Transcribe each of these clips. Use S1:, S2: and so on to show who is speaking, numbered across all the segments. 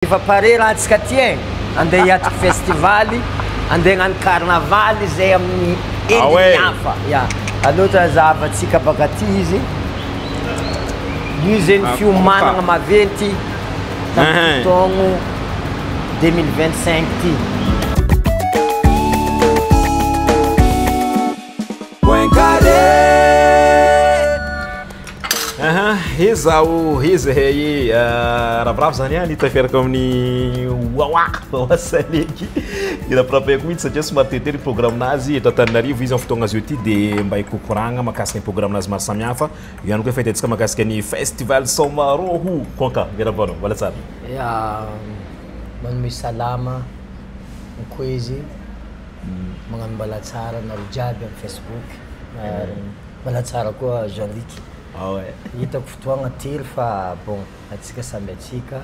S1: Efa pare raha antsika aty e! Andeha hiatriky festival, andeha hagnano carnaval zay amin'ny endriny hafa. Ya, aleo zahavantsika baka aty izy. Io zegny fiomanagna maventy tamin'ity taogno 2025 ty.
S2: Point carré. Aha, he zaho, he zahay e, ravoravo zany an, ny tafiaraka amin'ny Wawa, Wawa Salegy, irampirampaiko mihitsy satria somary teritery ny programme-nazy eto Antananarivo izy amin'ny fotoagna zao ty de mba hikokoragna mahakasika ny programme-nazy maro samihafa, eo ihany koa efa hitantsika mahakasika ny festival Somaroho, Konka, miarahaba anao, mbola tsara.
S1: Ya, manome salama, mikoezy, magnano mbala tsara anareo jiaby amin'ny Facebook ary mbala tsara koa Jean Luc. Hitako fotoagna tery fa bon antsika samby antsika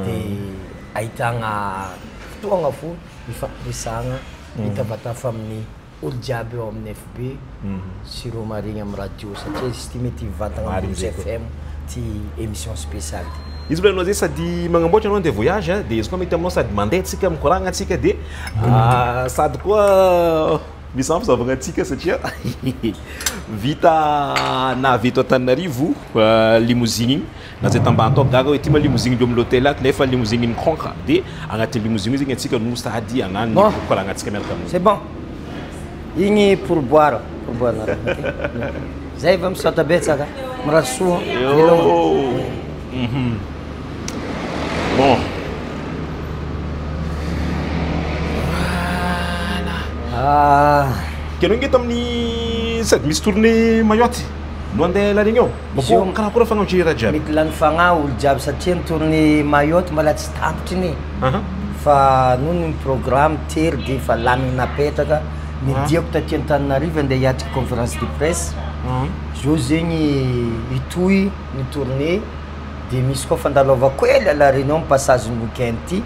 S1: de ahitagna fotoagna fo ifampiresahagna, hitafatafa amin'ny olo jiaby eo amin'ny FB sy ireo marigny amin'ny radio satria izy ty mety hivantagna amin'ny Blues FM ty émission spéciale ty.
S2: Izy mbola anao zay sady magnamboatra anao andeha voyage de izy koa mety aminao sady mandeha tsika mikoragna tsika de sady koa misy ampy antsika satria vita na avy eto Antananarivo limousine igny na zay tambany tao gaga hoe ty ma limousine ndreo amin'ny l'hôtel ato nefa limousine mikonka de agnatin'ny limousine io zegny antsika no sady hagnano ny koragnantsika miaraka amin'io.
S1: C'est bon. Igny pourboire, pourboire nareo. Zay va misaotra betsaka. Mirary soa.
S2: Eo. Bon. Voilà.
S1: Ah.
S2: Ke anao nge tamin'ny sady misy tournée Mayotte no andeha La Réunion.
S1: Izy io
S2: Karakory fagnampiana raha jiaby?
S1: Mety lany fagnahy olo jiaby satria ny tournée Mayotte mbola tsy tampitry iny.
S2: Aha.
S1: Fa noho ny programme tery de efa lamigny napetraka. Ny diako taty Antananarivo andeha hiatriky conférence de presse. Zao zegny hitohy ny tournée de misy koa fandalovako hely à La Réunion passage ny week-end ty.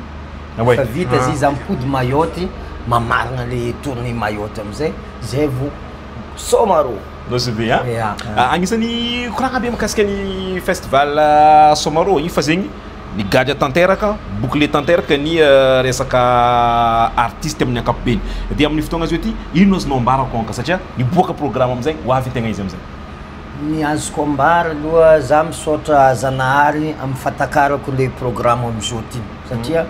S1: Efa vita zay za mipody Mayotte mamaragna le tournée Mayotte amizay, zay vo Somaroho.
S2: Nosy Be a?
S1: Ya.
S2: Agnisan'ny koragna be mikasika ny festival Somaroho igny fa zegny nigadra tanteraka, bouclé tanteraka ny resaka artiste amin'ny ankapobeny. De amin'ny fotoagna zao ty, ino azonao ambara konka satria niboaka programme amizay, ho avy tegna izy amizay.
S1: Ny azoko ambara aloha, za misaotra Zanahary amin'ny fahatakarako le programme amizao ty satria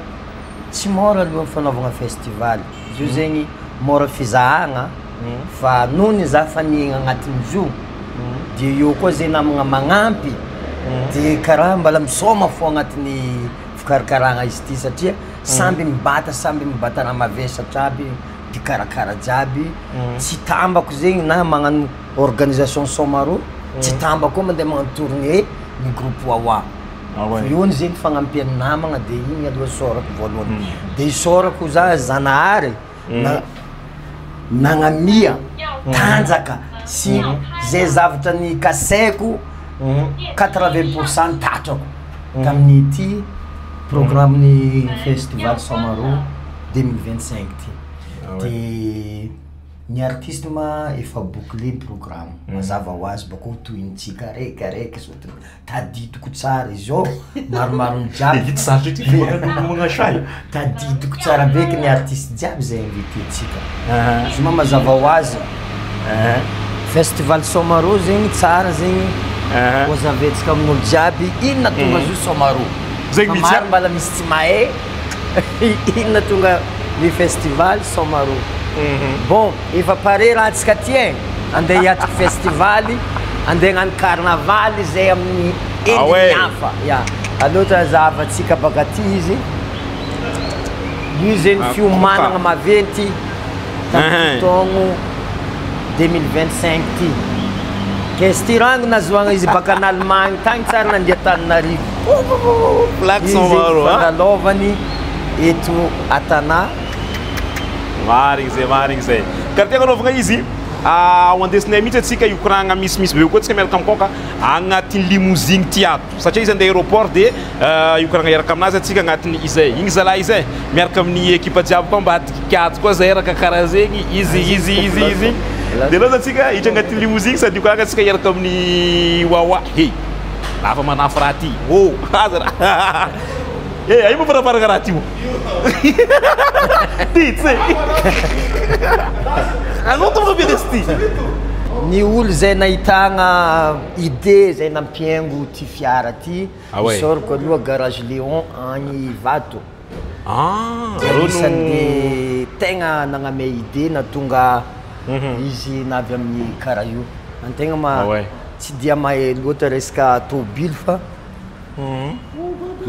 S1: tsy môra aloha ny fanaovagna festival, izy io zegny môra fizahagna fa noho ny za fa niaigna agnatin'izy io de eo koa zay namagna magnampy de karaha mbala misaoma fô agnatin'ny fikarakaragna izy ty satria samby mibata samby mibata raha mavesatra aby mpikarakara jiaby, tsy tambako zegny na magnano organisation Somaroho, tsy tambako koa mandeha magnano tournée ny groupe Wawa, fa eo zegny fagnampian'ny namagna de igny aloha isaorako voalohany, de isaorako za Zanahary na- nagnamia tanjaka sy zay zavatra nikasaiko 80 pourcent tratrako tamin'ity programme-n'ny festival Somaroho 2025 ty, de ny artiste ma efa bouclé ny programme mazava ho azy bakeo tohintsika araiky araiky sao de tadidiko tsara izy io maromaro ny jiaby tadidiko tsara beky ny artiste jiaby zay invité-tsika izy ma mazava ho azy festival Somaroho zegny tsara zegny hoazavaintsika amin'olo jiaby inona tonga azy io Somaroho
S2: Zegny
S1: fa
S2: mihitsy
S1: maro mbala misy tsy mahay inona tonga ny festival Somaroho. Bon, efa pare raha antsika aty e, andeha hiatriky festival, andeha hagnano carnaval zay amin'ny endriny hafa. Ya, aleo zahavantsika baka aty izy. Io zegny fiomanagna maventy tamin'ity taogno 2025 ty. K'izy ty rango nahazoagna izy baka an'Allemagne tagny tsary nandeha Antananarivo.
S2: Plaque
S1: Io zegny
S2: Somaroho a.
S1: fandalovany eto Atanà.
S2: Marigny zay, marigny zay. Karaha tiako anaovagna izy, ho andesinay mihitsy antsika hikoragna misimisy bebe koa antsika miaraka amin'ny Konka agnatin'ny limousine ty ato. Satria izy andeha aéroport de hikoragna hiaraka aminazy antsika agnatin'ny izay. Igny zalahy izay miaraka amin'ny ekipa jiaby koa ambadiky ato koa zay raka karaha zegny izy izy izy izy. De aleo antsika hiditra agnatin'ny limousine sady hikoragna antsika hiaraka amin'ny Wawa. Hey, lava manafy raha ty. Oh, aza raha. Eh, aia moa varavarana raha ty moa? Ty tsy. Anao tonga be resy ty.
S1: Ny olo zay nahitagna idée zay nampihaingo ty fiara ty,
S2: Ah ouais.
S1: isaorako aloha Garage Léon agny Ivato.
S2: Ah, reo no
S1: Anisan'ny tegna nagname idée nahatonga izy navy amin'ny karaha io. Antegna ma
S2: Ah ouais.
S1: tsy dia mahay loatra resaka tôbily fa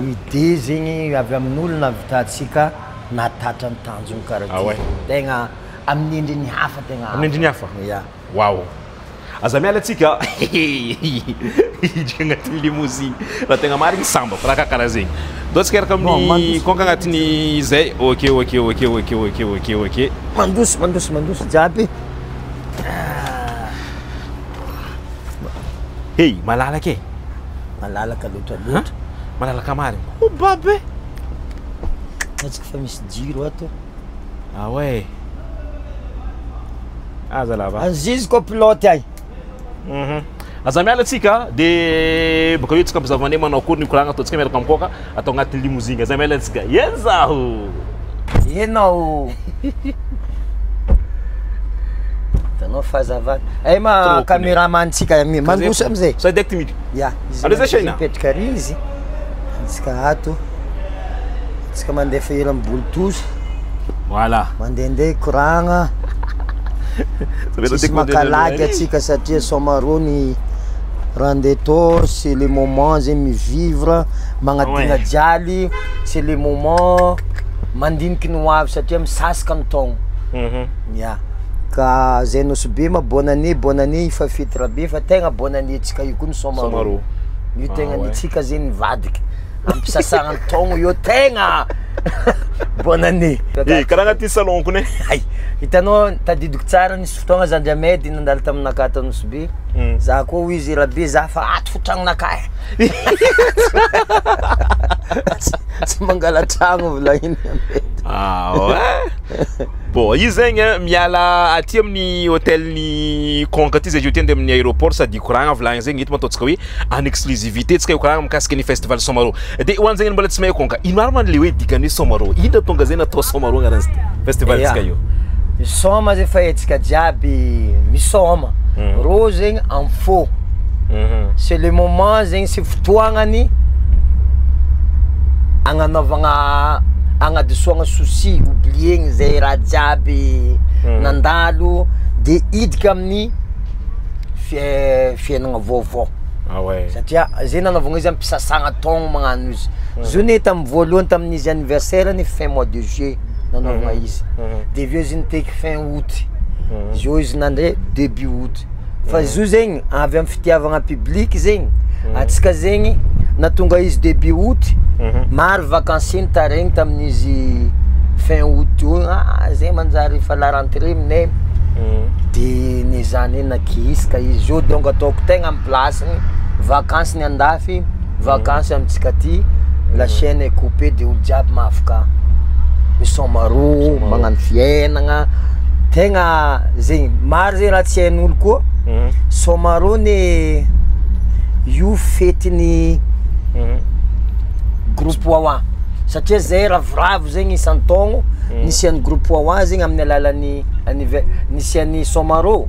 S1: idée zegny avy amin'olo nahavitantsika nahatatra ny tanjony karaha
S2: Ah
S1: ty.
S2: ouais.
S1: Tegna amin'ny endriny hafa tegna
S2: Amin'ny endriny hafa?
S1: Ya.
S2: Wow. Aza miala atsika hiditra agnatin'ny limousine. Raha tegna marigny sambako raha karaha zegny. Ndao tsika hiaraka
S1: Bon,
S2: amin'ny
S1: mandroso.
S2: konka agnatin'ny zay. Ok, ok, ok, ok, ok, ok, ok.
S1: Mandroso, mandroso, mandroso jiaby.
S2: Hey, malalaka e.
S1: Malalaka loatra
S2: Ha?
S1: loatra.
S2: Malalaka marigny. Oh babe.
S1: Atsika fa misy jiro ato.
S2: Ah ouais. Aza lava.
S1: Azizy koa pilote ay.
S2: Aza miala atsika de baka eo tsika ampizavanay manao akory ny koragna ataontsika miaraka amin'ny koka atao agnatin'ny limousine. Aza miala atsika. Ien zaho.
S1: Enao. Hitanao fahazavana. Ay ma
S2: Trop,
S1: caméraman-tsika mandroso amizay.
S2: Sa direct miditra.
S1: Ya, izy
S2: Aleo zay Shaina.
S1: mipetraka ary izy. Antsika ato. Antsika mandefa hira amin'ny bluetooth,
S2: Voilà.
S1: mandehandeha koragna. Tsisy makalaky atsika satria somaro ny raha andeha atao, c'est le moment zegny mi-vivre, magnadigna
S2: Ouais.
S1: jialy, c'est le moment mandiniky ny ho avy satria misasaka ny taogno. Ya. Ka zay Nosy Be ma bonne année, bonne année efa fety rabe fa tegna bonne année tsika io koa ny somaro.
S2: Somaro.
S1: Io tegna
S2: Ah ouais.
S1: nitsika zegny nivadiky. Ampisasagna ny taogno io tegna bonne année.
S2: Eh, karaha agnatin'ny salon kony.
S1: Ay, hitanao tadidiko tsara nisy fotoagna zandry Ahmed nandalo taminakahy tao Nosy Be. Za koa hoy izy Rabe za fa ato fo tragnonakahy. Tsy mangala tragno volagniny Ahmed.
S2: Ah ouais. Bon, izy zegny eh, miala aty amin'ny hôtelny Konka aty zay io ty andeha amin'ny aéroport sady ikoragna volagny zegny eto ataontsika hoe en exclusivité tsika ikoragna mikasika ny festival Somaro. De ho an'zegny mbola tsy mahay Konka, ino ary man le hoe dikany hoe Somaro? Ino tonga zay natao Somaro agnaran'izy ty festival tsika io?
S1: Misôma zay fa haintsika jiaby misôma. Rô zegny en faux. C'est le moment zegny sy fotoagnany agnanaovagna agnadisoagna souci, oubliegny zay raha jiaby nandalo de idika amin'ny fiainagna vaovao.
S2: Ah ouais.
S1: Satria zay nanaovagna izy ampisasagna taogno magnano izy. Izy io ne tamin'ny voalohany tamin'izy anniversaire ny fin mois de juillet nanaovagna izy. De avy eo izy niteky fin août. Izy io izy nandray début août. Fa izy io zegny avy amin'ny fitiavagna public zegny. Atsika zegny natonga izy début août. Maro vacancier nitaregny tamin'izy fin août io. Ah zay manjary efa la rentrée aminay. De nezany nakisaka izy io donc ataoko tegna amy place-ny vacances ny andafy, vacances amitsika aty, la chaîne est coupée de olo jiaby mahafaka misômaro, magnano fiainagna, tegna zegny maro zegny raha tsy hain'olo koa. Somaro ny io fetiny groupe Wawa satria zay ravoravo zegny isan-taogno nisian'ny groupe Wawa zegny amin'ny alalan'ny nisian'ny Somaro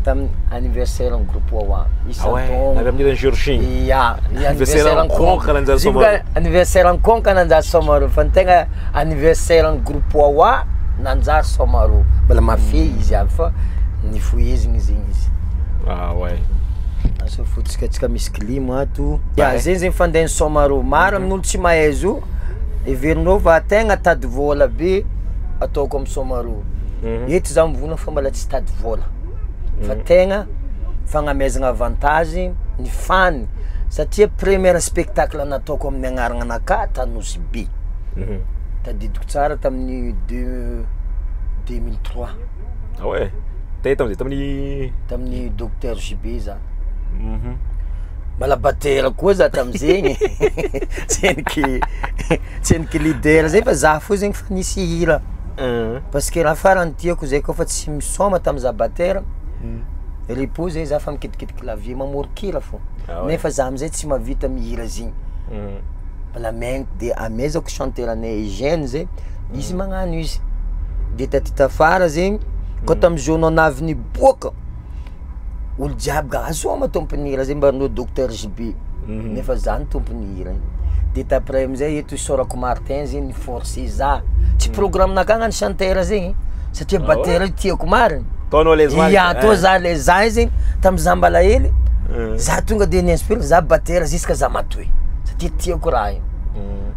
S1: tamin'ny anniversaire ny groupe Wawa
S2: Ah ouais,
S1: isan-taogno.
S2: avy amin'ny Georgie.
S1: Ya, ny
S2: Anniversaire
S1: anniversaire
S2: Konka nanjary
S1: Izy
S2: Somaro.
S1: boka anniversaire Konka nanjary Somaro fa ny tegna anniversaire ny groupe Wawa nanjary Somaro. Mbola mafy izy aby fa nifohezigny zegny izy.
S2: Ah ouais.
S1: Asa fotsika tsika misy clim ato. Ya, zegny zegny fandehan'ny Somaro. Maro amin'olo tsy mahay izy io, heverinao fa tegna tady vôla be ataoko amy Somaro. Eto za mivolagna fa mbola tsy tady vôla. Fa tegna fagnamezagna avantage ny fany satria première spectacle nataoko amin'ny agnarana anakahy ta Nosy Be. Tadidiko tsara tamin'ny deux 2003.
S2: Ah ouais. Tay tamizay tamin'ny
S1: Tamin'ny docteur JB za. Mbola batera koa za tamizegny. Tseniky leader zay fa za fo zegny fa nisy hira. Parce que raha farany tiako zay koa fa tsy misôma tamiza batera. Repos zay za fa mikitikity clavier mamorokira fô.
S2: Ah ouais.
S1: Nefa za amizay tsy mahavita mihira zegny. Mbola miaigny de amezako chanteur-nay Eugène zay, izy magnano izy, de taty tafara zegny koa tamizao anao navy niboaka, olo jiaby ka azoma tompony hira zay mbarinao docteur JB, nefa za no tompony hira igny, de t'après amizay eto isaorako Martin zegny ni-forcer za, tsy programme-naka hagnano chanteur zegny satria batera io tiako marigny,
S2: Ataonao à l'aise marigny.
S1: ya tô za à l'aise, za io zegny tamy za mbala hely, za tonga de ni-inspiré za batera jusque za matoy satria tiako raha io,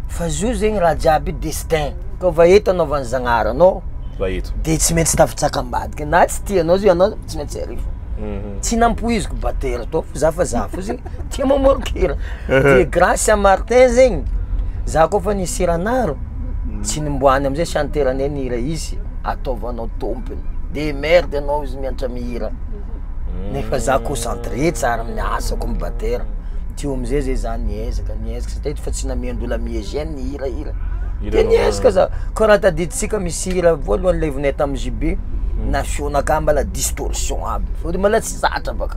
S1: fa zo zegny raha jiaby io destin, kôfa eto anaovan'ny Zagnahary anao
S2: Va eto.
S1: de tsy maintsy tafitsaka ambadika na tsy tianao zio anao tsy maintsy arivo. Tsy nampoiziko batera tô fa za fa za fo zegny tia mamôron-kira, de grâce à Martin zegny za kôfa nisy hiranaro tsy nimboany amizay chanteur-nay nihira izy ataovanao tompony de merde anao izy mianatra mihira nefa za concentré tsara amin'ny asako amy batera, teo amizay zay za niezaka niezaka satria fa tsy namiandolo amy Eugène nihirahira de niezaka za, koa raha tadiditsika misy hira voalohany levinay tamy JB na feonaka mbala distorsion aby fôtony mbala tsy zatra baka,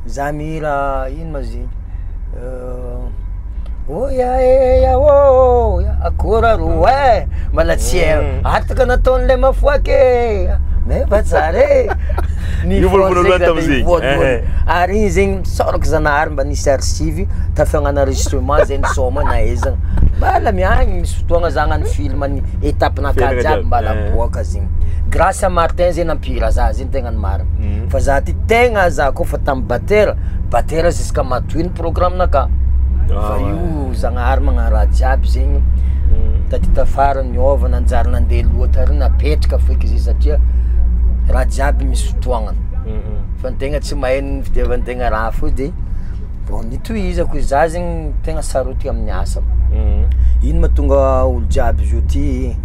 S1: za mihira ino ma izy igny Oya e ya ô ya akora ro e mbala tsy hay ataka nataon'le mafoaky e nefa tsara e. Ny
S2: Io voalohany
S1: force
S2: tam'zegny.
S1: voalohany. Ary igny zegny misaorako Zanahary mba nisy archive tafagnano enregistrement zay nisôma nahaizana, mbala miagny misy fotoagna za hagnano film ny étape-naka
S2: Fiainana
S1: jiaby
S2: jiaby.
S1: mbala aboaka zegny, grâce à Martin zay nampihira za zegny tegna ny marigny, fa za ty tegna za kôfa tamy batera, batera jusqu'à matoy ny programme-naka, fa io Zagnahary magnano raha jiaby zegny, taty tafara niôva nanjary nandeha loatra ary napetraka feky izy satria raha jiaby misy fotoagnany, fa antegna tsy mahay ny fitiavantegna raha fo de bon nitohizako izy, za zegny tegna sarotiny amin'ny asa, ino mahatonga olo jiaby zio ty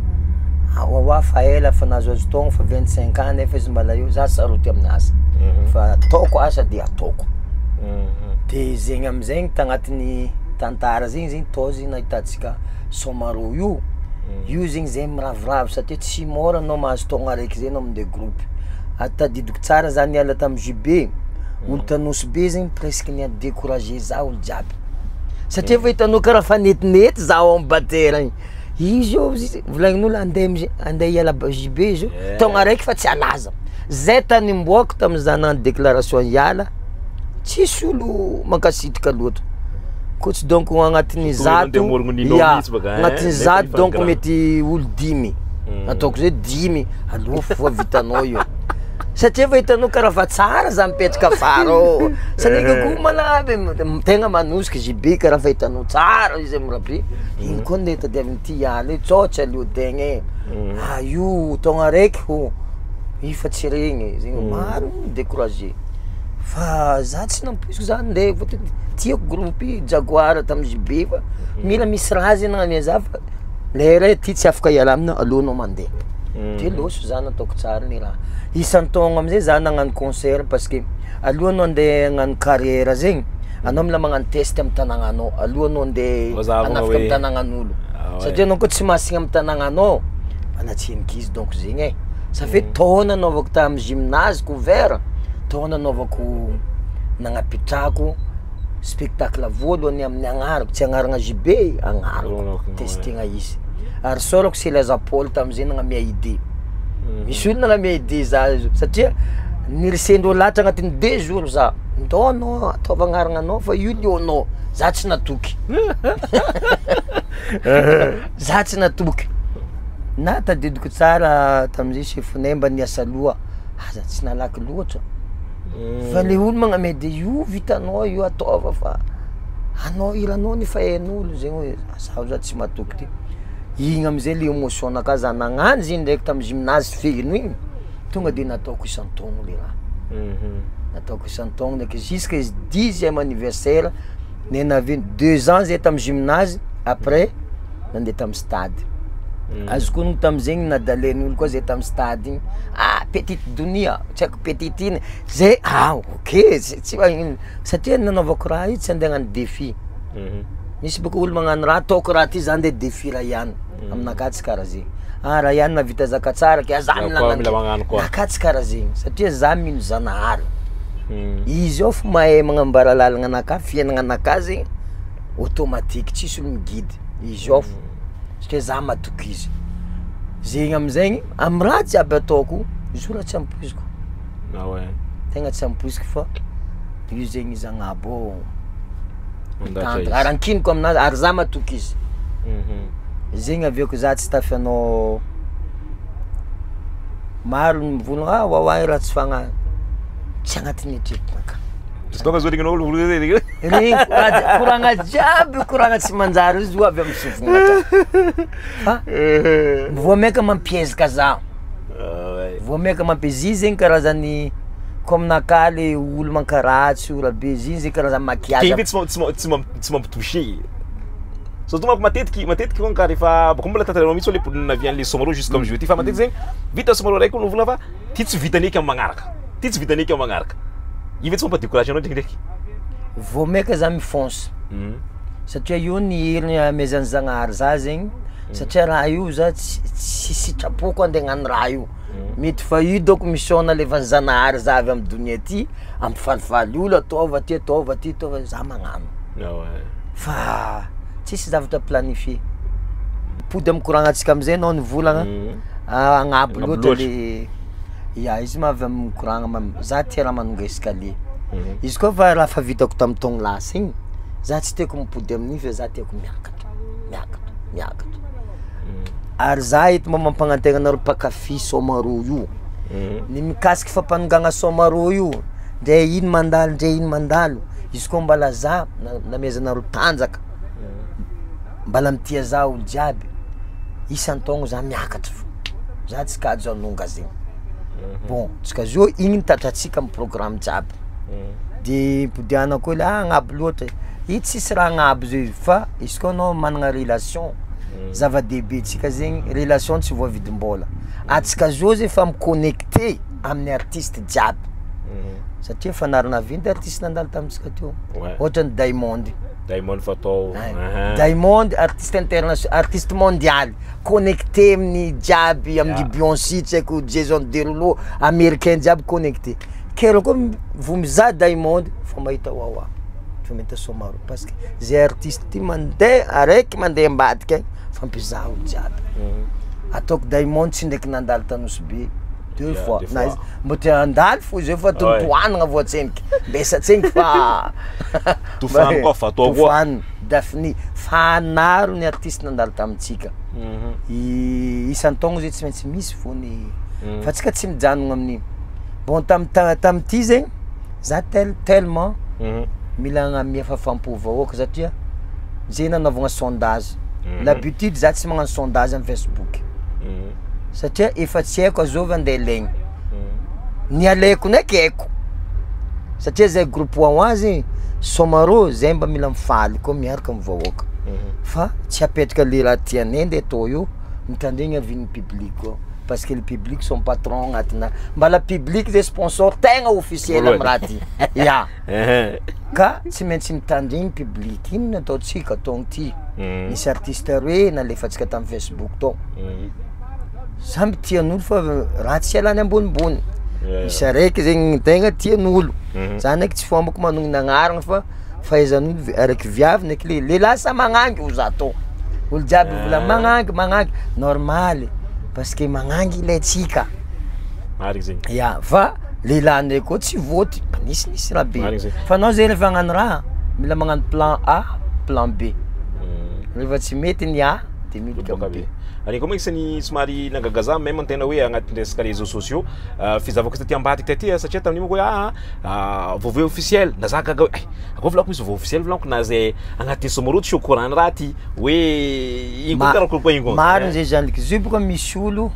S1: aoaoa fa ela fa nahazoazo taogno fa 25 ans nefa izy mbala eo, za sarotiny amin'ny asa, fa ataoko asa de ataoko, de zegny amizegny tagnatin'ny tantara zegny zegny tô zegny nahitantsika Somarô io, io zegny zay miraviravy satria tsy môra anao mahazo taogno araiky zay anao mandeha groupe, ary tadidiko tsara za niala tamy JB, olo t'Anosy be zegny presque nia-découragé za olo jiaby, satria fa hitanao karaha fa netinety zaho amy batera igny, izy io izy volagnin'olo andeha amizay andeha hiala JB izy io taogno araiky fa tsy halaza, zay tany nimboako tamiza nagnano déclaration hiala, tsisy olo mankasitraka loatra, koa tsy donc agnatin'ny
S2: Surtout anao
S1: zato
S2: ndeha hamorogno ninao
S1: ya
S2: mihitsy baka, hein,
S1: agnatin'ny
S2: nefa
S1: zato
S2: efa
S1: donc
S2: grand.
S1: mety olo dimy, ataoko zay dimy aloha foa vitanao io, satria fa hitanao karaha fa tsara za mipetraka afara ao, satria koa malaby tegna manosiky JB karaha fa hitanao tsara izy amy rabe, ino koa ndeha tadiavin'ity hiala io tsao tsy aleotegna e, ah io taogno araiky ho io fa tsy regny zegny maro découragé, fa za tsy nampoiziko za ndeha fôtony tiako groupe Jaguar tamy JB fa mila misy raha zegny nagnamia za fa lera ty tsy afaka hiala aminy alohanao mandeha, de lôso za nataoko tsara ny raha, isan-taogno amizay za nagnano concert parce que alohanao andeha hagnano carrière zegny anao mila magnano test amy tanagnanao alohanao andeha
S2: Mazava
S1: hanafika amy
S2: hoe-
S1: tanagnan'olo,
S2: Ah ouais.
S1: satria anao koa tsy mahasigna amy tanagnanao manatsiniky izy donc zegny e, ça fait taona anaovako tamy gymnase couvert, taona anaovako nagnapitrahako spectacle voalohany amin'ny agnarako, tsy agnarana JB agnarako, testegna izy, ary isaorako Selaza Paul tamizay nagnamia idée, misy olo nagnamia idée za io satria nirisendreo lahatra agnatin'ny 2 jours za, ndao anao ataova agnaragnanao fa io lionao, za tsy natoky, za tsy natoky, na tadidiko tsara tamizay chefonay mba niasa loha, aza tsy nalaky loatra, fa le olo magnamia idée io vitanao io ataova fa anao hiranao nefa hain'olo zegny hoe zaho za tsy matoky ty, igny amizay le émotion-naka za nagnano izy igny ndraiky tamy gymnase feno igny, tonga de nataoko isan-taogno le raha, nataoko isan-taogno ndraiky jusque izy dixième anniversaire nenavy 2 ans zay tamy gymnase après nandeha tamy stade, azoko onony tamizegny nadalen'olo koa zay tamy stade igny, ah petite donia tsy haiko petite ino, zay ah ok tsy magnino satria nanaovako raha io tsy andeha hagnano défi, misy bôka olo magnano raha ataoko raha ty za ndeha défi raha ihany, aminakahy tsy karaha zegny, ah raha ihany nahavita zaka tsara ke za
S2: Za
S1: mila
S2: koa mila magnano koa.
S1: nakahy tsy karaha zegny satria za mino Zanahary, izy io fo mahay magnambara lalagna anakahy fiaignana anakahy zegny. Automatique, tsisy olo miguide, izy ao fo, satria za matoky izy, zegny amizegny amy raha jiaby ataoko, izy io raha tsy ampoiziko,
S2: Ah ouais.
S1: Tegna tsy ampoiziko fa io zegny izy agnabo ao
S2: Mandatra
S1: mitantana
S2: izy.
S1: Ary ankiniko aminazy ary za matoky izy, zegny aviako za tsy tafianao maro ny mivolagna ah Wawa io ratsy fagnahy, tsy agnatin'ny eritreritrinakahy.
S2: Izy tonga zao regninao olo
S1: Regny raha koragna jiaby koragna tsy manjary izy io avy amy sofigna hatrany fa vao maika mampiezaka za, vao maika mampiez- izy zegny karazany ko aminakahy le olo mankaratsy ora be izy igny zay karazany maquillage.
S2: Kevy tsy mampitouché. Surtout manko matetiky matetiky manko rehefa bôka mbola tantaranao mihitsy hoe le navian'le Somarôho jusqu'à amizao ty fa matetiky zegny vita Somarôho raiky olo fa ty tsy vitany eky amy magnaraka, ty tsy vitany eky amy magnaraka. Io ve tsy mampa-découragé anao ndraikindraiky?
S1: Vao maika za mifonce satria io ny heriny amezan'ny Zagnahary za zegny satria raha io za tsy sitrapoko ande hagnano raha io, mety fa io dônko mission nalefan'i Zanahary za avy amy donia ty ampifalifaly olo ataova ty ataova ty ataova za magnano fa tsisy zavatra planifié. Mipody amy koragnantsika amizay anao nivolagna agnabo loatra le ya izy ma avy amy koragna ma- za tia raha manonga escalier, izy koa fa raha fa vitako tamy taogno lasa igny za tsy tiako mipody amin'igny fa za tiako miakatra miakatra miakatra, ary za eto mba mampanantena anareo mpankafy Somarôho io, ny mikasiky fampanongana Somarôho io ndre ino mandalo ndre ino mandalo izy koa mbala za namezanareo tanjaka mbala mitia za olo jiaby isan-taogno za miakatra fô, za tsy kajo hanonga zegny, bon tsika zio igny no tratratsika amy programme jiaby, de impodiana koa le ah agnabo loatra, io tsisy raha agnabo zay fa izy koa anao managna relation zava-dehibe tsika zegny relation tsy voavidim-bôla, antsika zao zay efa miconnecte amin'ny artiste jiaby satria efa nary naventy artiste nandalo tamitsika teo, ôhatra ny Diamond.
S2: Diamond fatao.
S1: Diamond artiste internation- artiste mondial, connecté amin'ny jiaby amin'ny Beyoncé tsy haiko Jason Derulo, américain jiaby connecté, ke reo koa vao mizaha Diamond fa mahita Wawa, fa mahita Somarôho parce que zay artiste ty mande araiky mande ambadika agny fampizaha olo jiaby, ataoko Diamond tsy ndraiky nandalo ta Nosy Be deux fois
S2: deux
S1: na
S2: fois.
S1: izy mbô te handalo fô izy eo fa tontohanagna voatsendriky, mbesatsenky fa
S2: Tofano koa fa atao koa.
S1: Tofano, Daphne, fa naro ny artiste nandalo tamitsika, isan-taogno zay tsy maintsy misy fô ny fa tsika tsy mijanogno amin'igny, bon tam- ta- tamity zegny za tellement mila agnamia fahafaham-po vahoaka satria zay nanaovagna sondage, l'habitude za tsy magnano sondage amy facebook satria efa tsy haiko azôvy ande alaigny, ny alaiko ndraiky haiko satria zay groupe Wawa zegny Somarôho zay mba mila mifaly koa miaraka amy vahoaka fa tsy apetraka le raha tianay nde atao io, mitandregny avis-n'ny public koa parce que le public sont patron agnatina mbala public zay sponsor tegna officiel amy raha ty, ya ka tsy maintsy mitandregny public, ino nataotsika taogno ty, nisy artiste roe nalefatsika tamy facebook tao, samby tian'olo fa raha tsy ialany ambonimbony, misy araiky zegny tegna tian'olo, za ndraiky tsy fombako magnonona agnarana fa fahaizan'olo araiky viavy ndraiky lehilahy, lehilahy sa magnangy hoy za tô, olo jiaby mivolagna magnangy magnangy, normaly parce que magnangy ilaitsika,
S2: Marigny zegny.
S1: Ya fa lehilahy ndraiky koa tsy voty, nisinisy raha be
S2: Marigny zegny.
S1: fa anao zay rehefa hagnano raha mila magnano plan A, plan B, rehefa tsy mety ny A de miditra
S2: Boaka
S1: amy B.
S2: be. Ary koa moa isan'ny somary nagaga za même tena hoe agnatin'ny resaka réseaux sociaux fizavako taty ambadika taty satria tamin'io manko hoe vaovao officiel na za gaga hoe ay akô volako misy vaovao officiel volaniko na zay agnatin'ny Somarôho tsy au courant ny raha ty hoe ino koa karaha koa iny koa.
S1: Mariny zay zany, izy io boka misy olo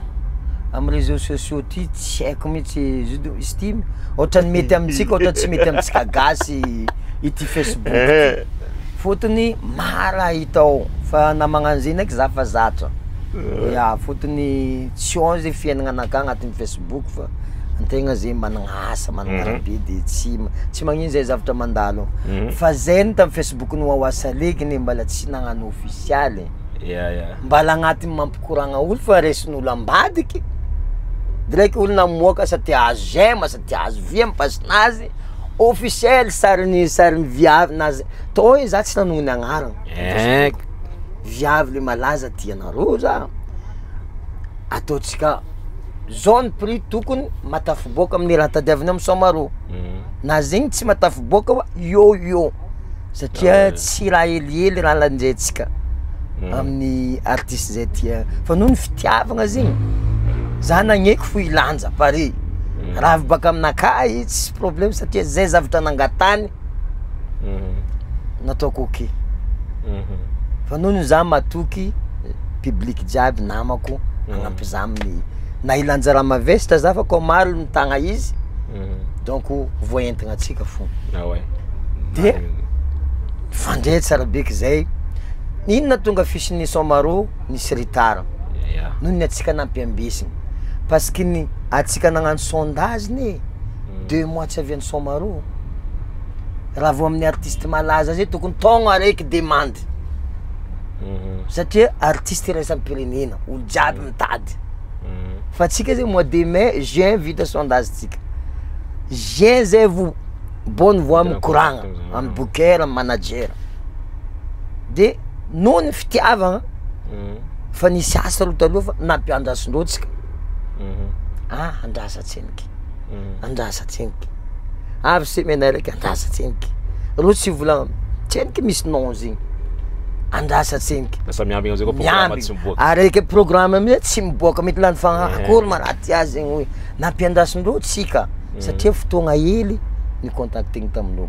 S1: amy réseaux sociaux ty tsy haiko mihitsy izy io izy ty ohatrany mety amitsika ohatrany tsy mety amitsika gasy ity facebook ty, fôtony maro raha hita ao fa na magnano zay ndraiky za fa zatra, ya fôtony tsy ao zay fiaignananakahy agnatin'ny facebook fa antegna zay managna asa managna raha be de tsy magnino zay zavatra mandalo ao, fa zay ny tamy facebook-n'ny Wawa Salegy ne mbala tsy nagnano ofisialy,
S2: Ya.
S1: Mbala agnatin'ny mampikoragna olo fa raisin'olo ambadiky, direct olo namoaka sa te hahazo j'aime sa te hahazo vues amy page-nazy. Officiel sariny sariny viavy na zay tô igny za tsy nanonona agnarana.
S2: Eh.
S1: Viavy le malaza tianareo za, ataontsika zao ny prix tokony mahatafiboaka amin'ny raha tadiaviny amy Soamarô, na zegny tsy mahatafiboaka fa eo eo satria tsy raha helihely raha lanjaintsika amin'ny artiste zay tia fa noho ny fitiavagna zegny za nagneky fo ilanja pare raha avy baka aminakahy izy tsisy problème satria zay zavatra nangatany nataoko ok fa noho ny za matoky public jiaby namako hagnampy za amin'ny na ilanja raha mavesatra za fa koa maro mitagna izy donc voaentigna atsika fo de mifandray tsara beky zay, ino nahatonga affiche-n'ny Soamarô nisy retard noho ny atsika nampiambesigny parce que ny atsika nagnano sondage ne 2 mois tsy avian'ny Soamarô, raha vao amin'ny artiste malaza zay tokony taogno araiky demande satria artiste iraisam-pirenena olo jiaby mitady fa atsika zay mois de mai, juin vita sondage tsika, juin zay vo bonne voie mikoragna amy booker, amy manager de noho ny fitiavagna fa nisy asa aloha taloha fa nampiandrasindreo tsika, ah andrasa tseniky, andrasa tseniky, avy semaine araiky andrasa tseniky, reo tsy volagna tseniky misy non zegny, andrasa tseniky,
S2: Lasa miambigny amizay koa programme
S1: miambigny
S2: tsy miboaka.
S1: Araiky programme amizay tsy miboaka mety lany fagnahy akory ma raha ty azy zegny hoe nampiandrasindreo tsika satria fotoagna hely ny contactegny tamindreo,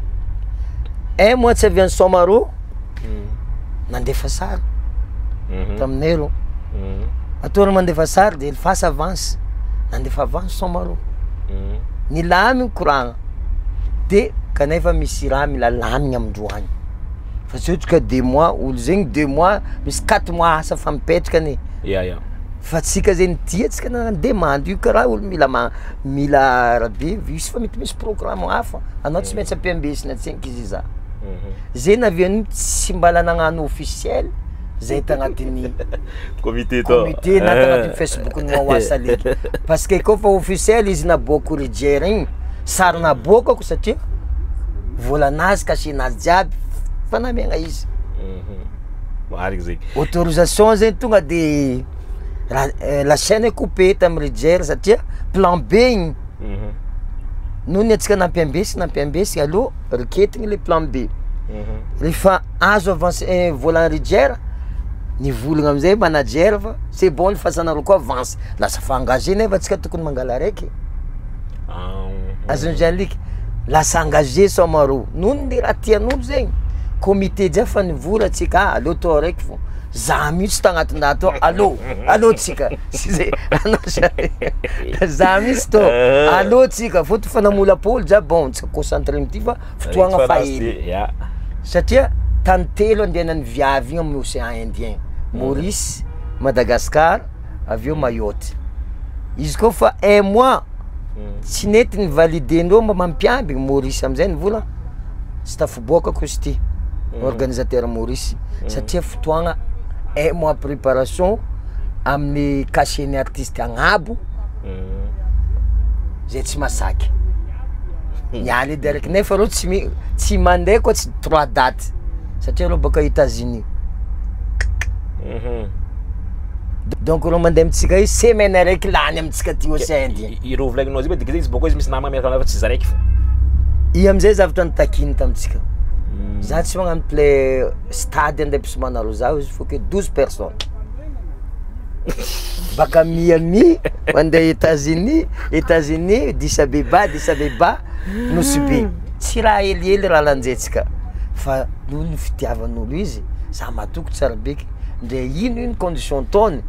S1: un mois tsy avian'ny Soamarô nandefa sary taminay reo, atao reo mandefa sary de alefasa avance, nandefa avance Soamarô, nilamigny koragna de kanefa misy raha mila lamigny amindreo agny fa tsy ohatra ka 2 mois olo zegny 2 mois misy 4 mois asa fa mipetraka ane.
S2: Ya.
S1: Fa tsika zegny tia tsika nagnano demande io karaha olo mila mila rahabe izy fa mety misy programme hafa anao tsy maintsy ampiambesina antsenika izy za zay navian'io tsy mbala nagnano officiel zay tagnatin'ny
S2: comité tao
S1: comité na tagnatin'ny Facebook ny Wawa Salegy parce que koa fa officiel izy naboako Rijer igny sary naboakako satria volanazy cachet-nazy jiaby fa namiagna izy.
S2: Marigny zegny.
S1: Autorisation zegny tonga de la chaîne est coupée tamy Rijer satria plan B igny noho ny antsika nampiambesy nampiambesy aloha riketigny le plan B rehefa azo avance volan'ny Rijer nivolagna amizay manager fa c'est bon fasanareo koa avance lasa fa engagé nefa antsika tokony mangala araiky azon'ny Jean-Luc lasa engagé Soamarô noho ny raha tian'olo zegny comité jiaby fa nivory atsika ah aleo atao araiky fô za mihitsy tagnatin'ny raha tao alô alô tsika sy zay anao za mihitsy tô alô tsika fôtony fa namolapôly jiaby bon tsika concentré amity fa fotoagna fa hely satria tany telo andehanan'ny viavy igny amin'ny océan Indien: Maurice, Madagascar, avy eo Mayotte. Izy koa fa un mois tsy nety ny validendreo mba mampiambigny Maurice amizay nivola tsy tafiboakako izy ty organisateur Maurice satria fotoagna un mois préparation amin'ny cachet-n'ny artiste agnabo zay tsy masaky niala edy araiky nefa reo tsy tsy mandeha koa tsy trois dates satria reo baka États-Unis donc reo mandeha amitsika io semaine araiky lany amitsika ty océan Indien.
S2: Ireo volagninao zay dika zay izy bôka izy misy namagna miaraka fa tsy za raiky fô.
S1: I amizay zavatra nitakiny tamitsika za tsy magnano ple stade andeha ampisomanareo zaho izy faut que 12 personnes baka Miami mandeha États-Unis, États-Unis, Addis Abeba, Addis Abeba, Nosy Be, tsy raha helihely raha lanjaintsika fa noho ny fitiavan'olo izy za matoky tsara beky ndre ino ino condition ataony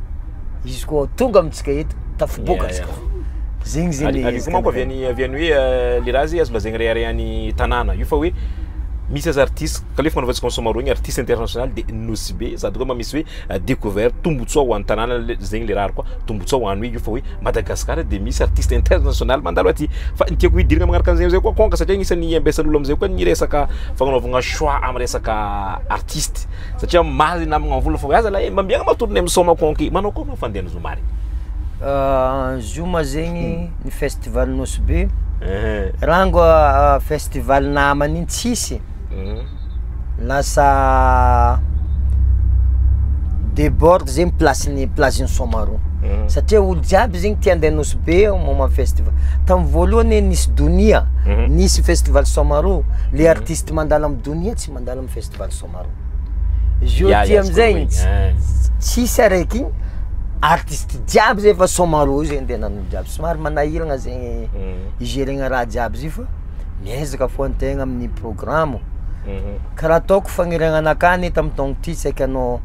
S1: izy koa tonga amitsika eto tafiboaka atsika zegny zegny.
S2: Avy koa manko avy any hoe le raha zay azo lazaigny reharehan'ny tanàna io fa hoe misy aza artiste kalefa fanaovantsika Soamarô igny artiste international de Nosy Be sady koa mba misy hoe découverte tombotsoa ho an'ny tanàna zegny le raha ary koa tombotsoa ho an'ny hoe io fa hoe Madagascar de misy artiste international mandalo aty. Fa ny tiako hidirana magnaraka an'izay amizay koa konka satria agnisan'ny ambesan'olo amizay koa ny resaka fagnanaovagna choix amy resaka artiste satria maro namagna mivola fa hoe aza lahy mba mbiagna matorony amy Soma konky manao koa ma fandehan'ny zoma regny.
S1: Zoma zegny ny festival Nosy Be. Rango festival namany iny tsisy. Lasa déborde zegny place-ny place-n'ny Somaroho satria olo jiaby zegny tia andeha Nosy Be au moment festival. Tamin'ny voalohany nisy donia, nisy festival Somaroho, le artiste mandalo amy donia tsy mandalo amy festival Somaroho. Izy io ty amizay tsisy araiky igny, artiste jiaby zay efa Somaroho io zay andehanan'olo jiaby, somary manahiragna zegny igeregna raha jiaby zay fa miezaka fô antegna amin'ny programme. Karaha ataoko fagniriagna anakahy anie tamy taogno ty saika hanao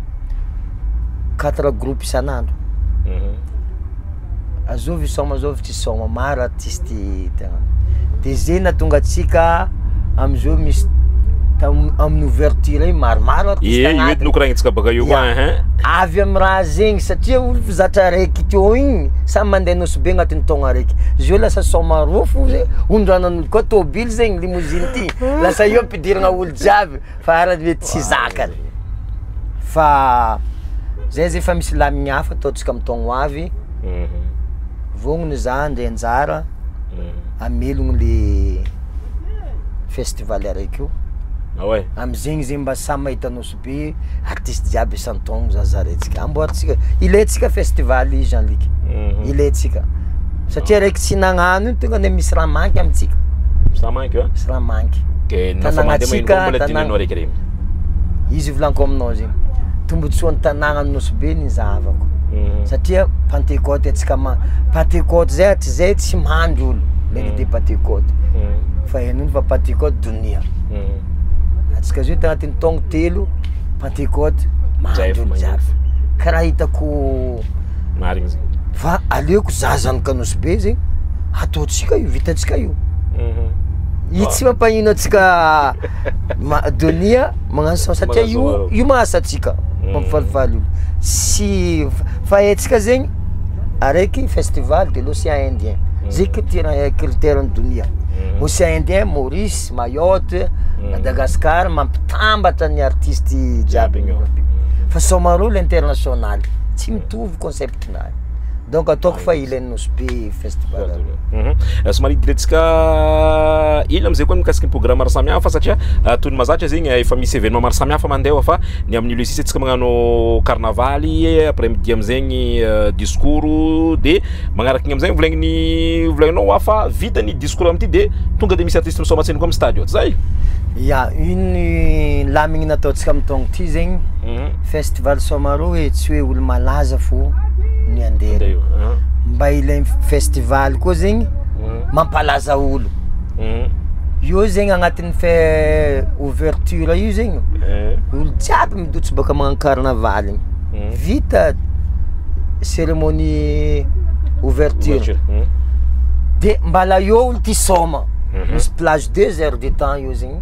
S1: quatre groupes isan'andro, azovy hisaoma azovy tsy hisaoma, maro artiste tegna, de zay nahatonga antsika amizao misy tam- amin'ny ouverture igny maromaro artiste
S2: Ie, io edy
S1: agnatiny.
S2: nokoragnitsika baka io koa
S1: Ya.
S2: hein.
S1: Avy amy raha zegny satria olo zatra araiky teo igny samy mandeha Nosy Be agnatin'ny taogno araiky, zio lasa Somaroho fo zay ondranan'olo koa tôbily zegny limousine ty lasa io ampidirana olo jiaby fa ara mety tsy zakany, fa zay zay efa misy lamigny hafa ataontsika amy taogno ho avy, vognona za andre anjara amelogno le festival araiky io.
S2: Ah ouais.
S1: Amizegny zegny mba samy mahita Nosy Be, artiste jiaby isan-taogno zazarentsika, amboarintsika, ilaintsika festival Jean Luc, ilaintsika satria araiky tsy nagnano io tonga de misy raha manky amitsika,
S2: Sa manky a?
S1: misy raha manky.
S2: Ke nafa mandeha maheno koa mbola
S1: Tanàgnantsika,
S2: dinanao araiky regny.
S1: Izy volaniko aminao zegny, tombotsoan'ny tanàgnan'i Nosy Be ny zahavako satria Pentecôte antsika ma- Pentecôte zay hatrizay tsy mandry olo, lundi de Pentecôte, fa hain'olo fa Pentecôte donia. Antsika zio tagnatin'ny taogno telo Pentecôte mandry olo jiaby, karaha hitako
S2: Marigny zegny.
S1: fa aleoko za zanaka Nosy Be zegny ataontsika io, vitantsika io. Io tsy mampagnino antsika ma- donia magnano sa- satria io io mahasa antsika, mampifalifaly olo, tsy fa haintsika zegny araiky festival de l'océan Indien, zay critère critère-n'ny donia, océan Indien, Maurice, Mayotte, Madagascar mampitambatra ny artiste jiaby, fa Somaroho l'international, tsy mitovy concept-nazy, donc ataoko fa ilain'ny Nosy Be festival io.
S2: Somary hidirantsika ila amizay koa mikasiky ny programme maro samihafa satria toy ny mahazatra zegny efa misy événement maro samihafa mandeha fa ny amin'ny le six antsika magnano carnavaly, après midi amizegny discours de magnaraky igny amizay volagniny volagninao fa vita ny discours amity de tonga de misy artiste misaoma antsena koa amy stade ao, tsy zay?
S1: Ya, iny lamigny nataontsika amy taogno ty zegny, festival Somaroho e tsy hoe olo malaza fô ny andeha
S2: Andeha io.
S1: mba ilainy festival koa zegny mampalaza olo, io zegny agnatin'ny fe- ouverture io zegny olo jiaby midotso bôka magnano carnaval igny, vita cérémonie ouverture de mbala eo olo ty saoma, misy plage 2 heures de temps eo zegny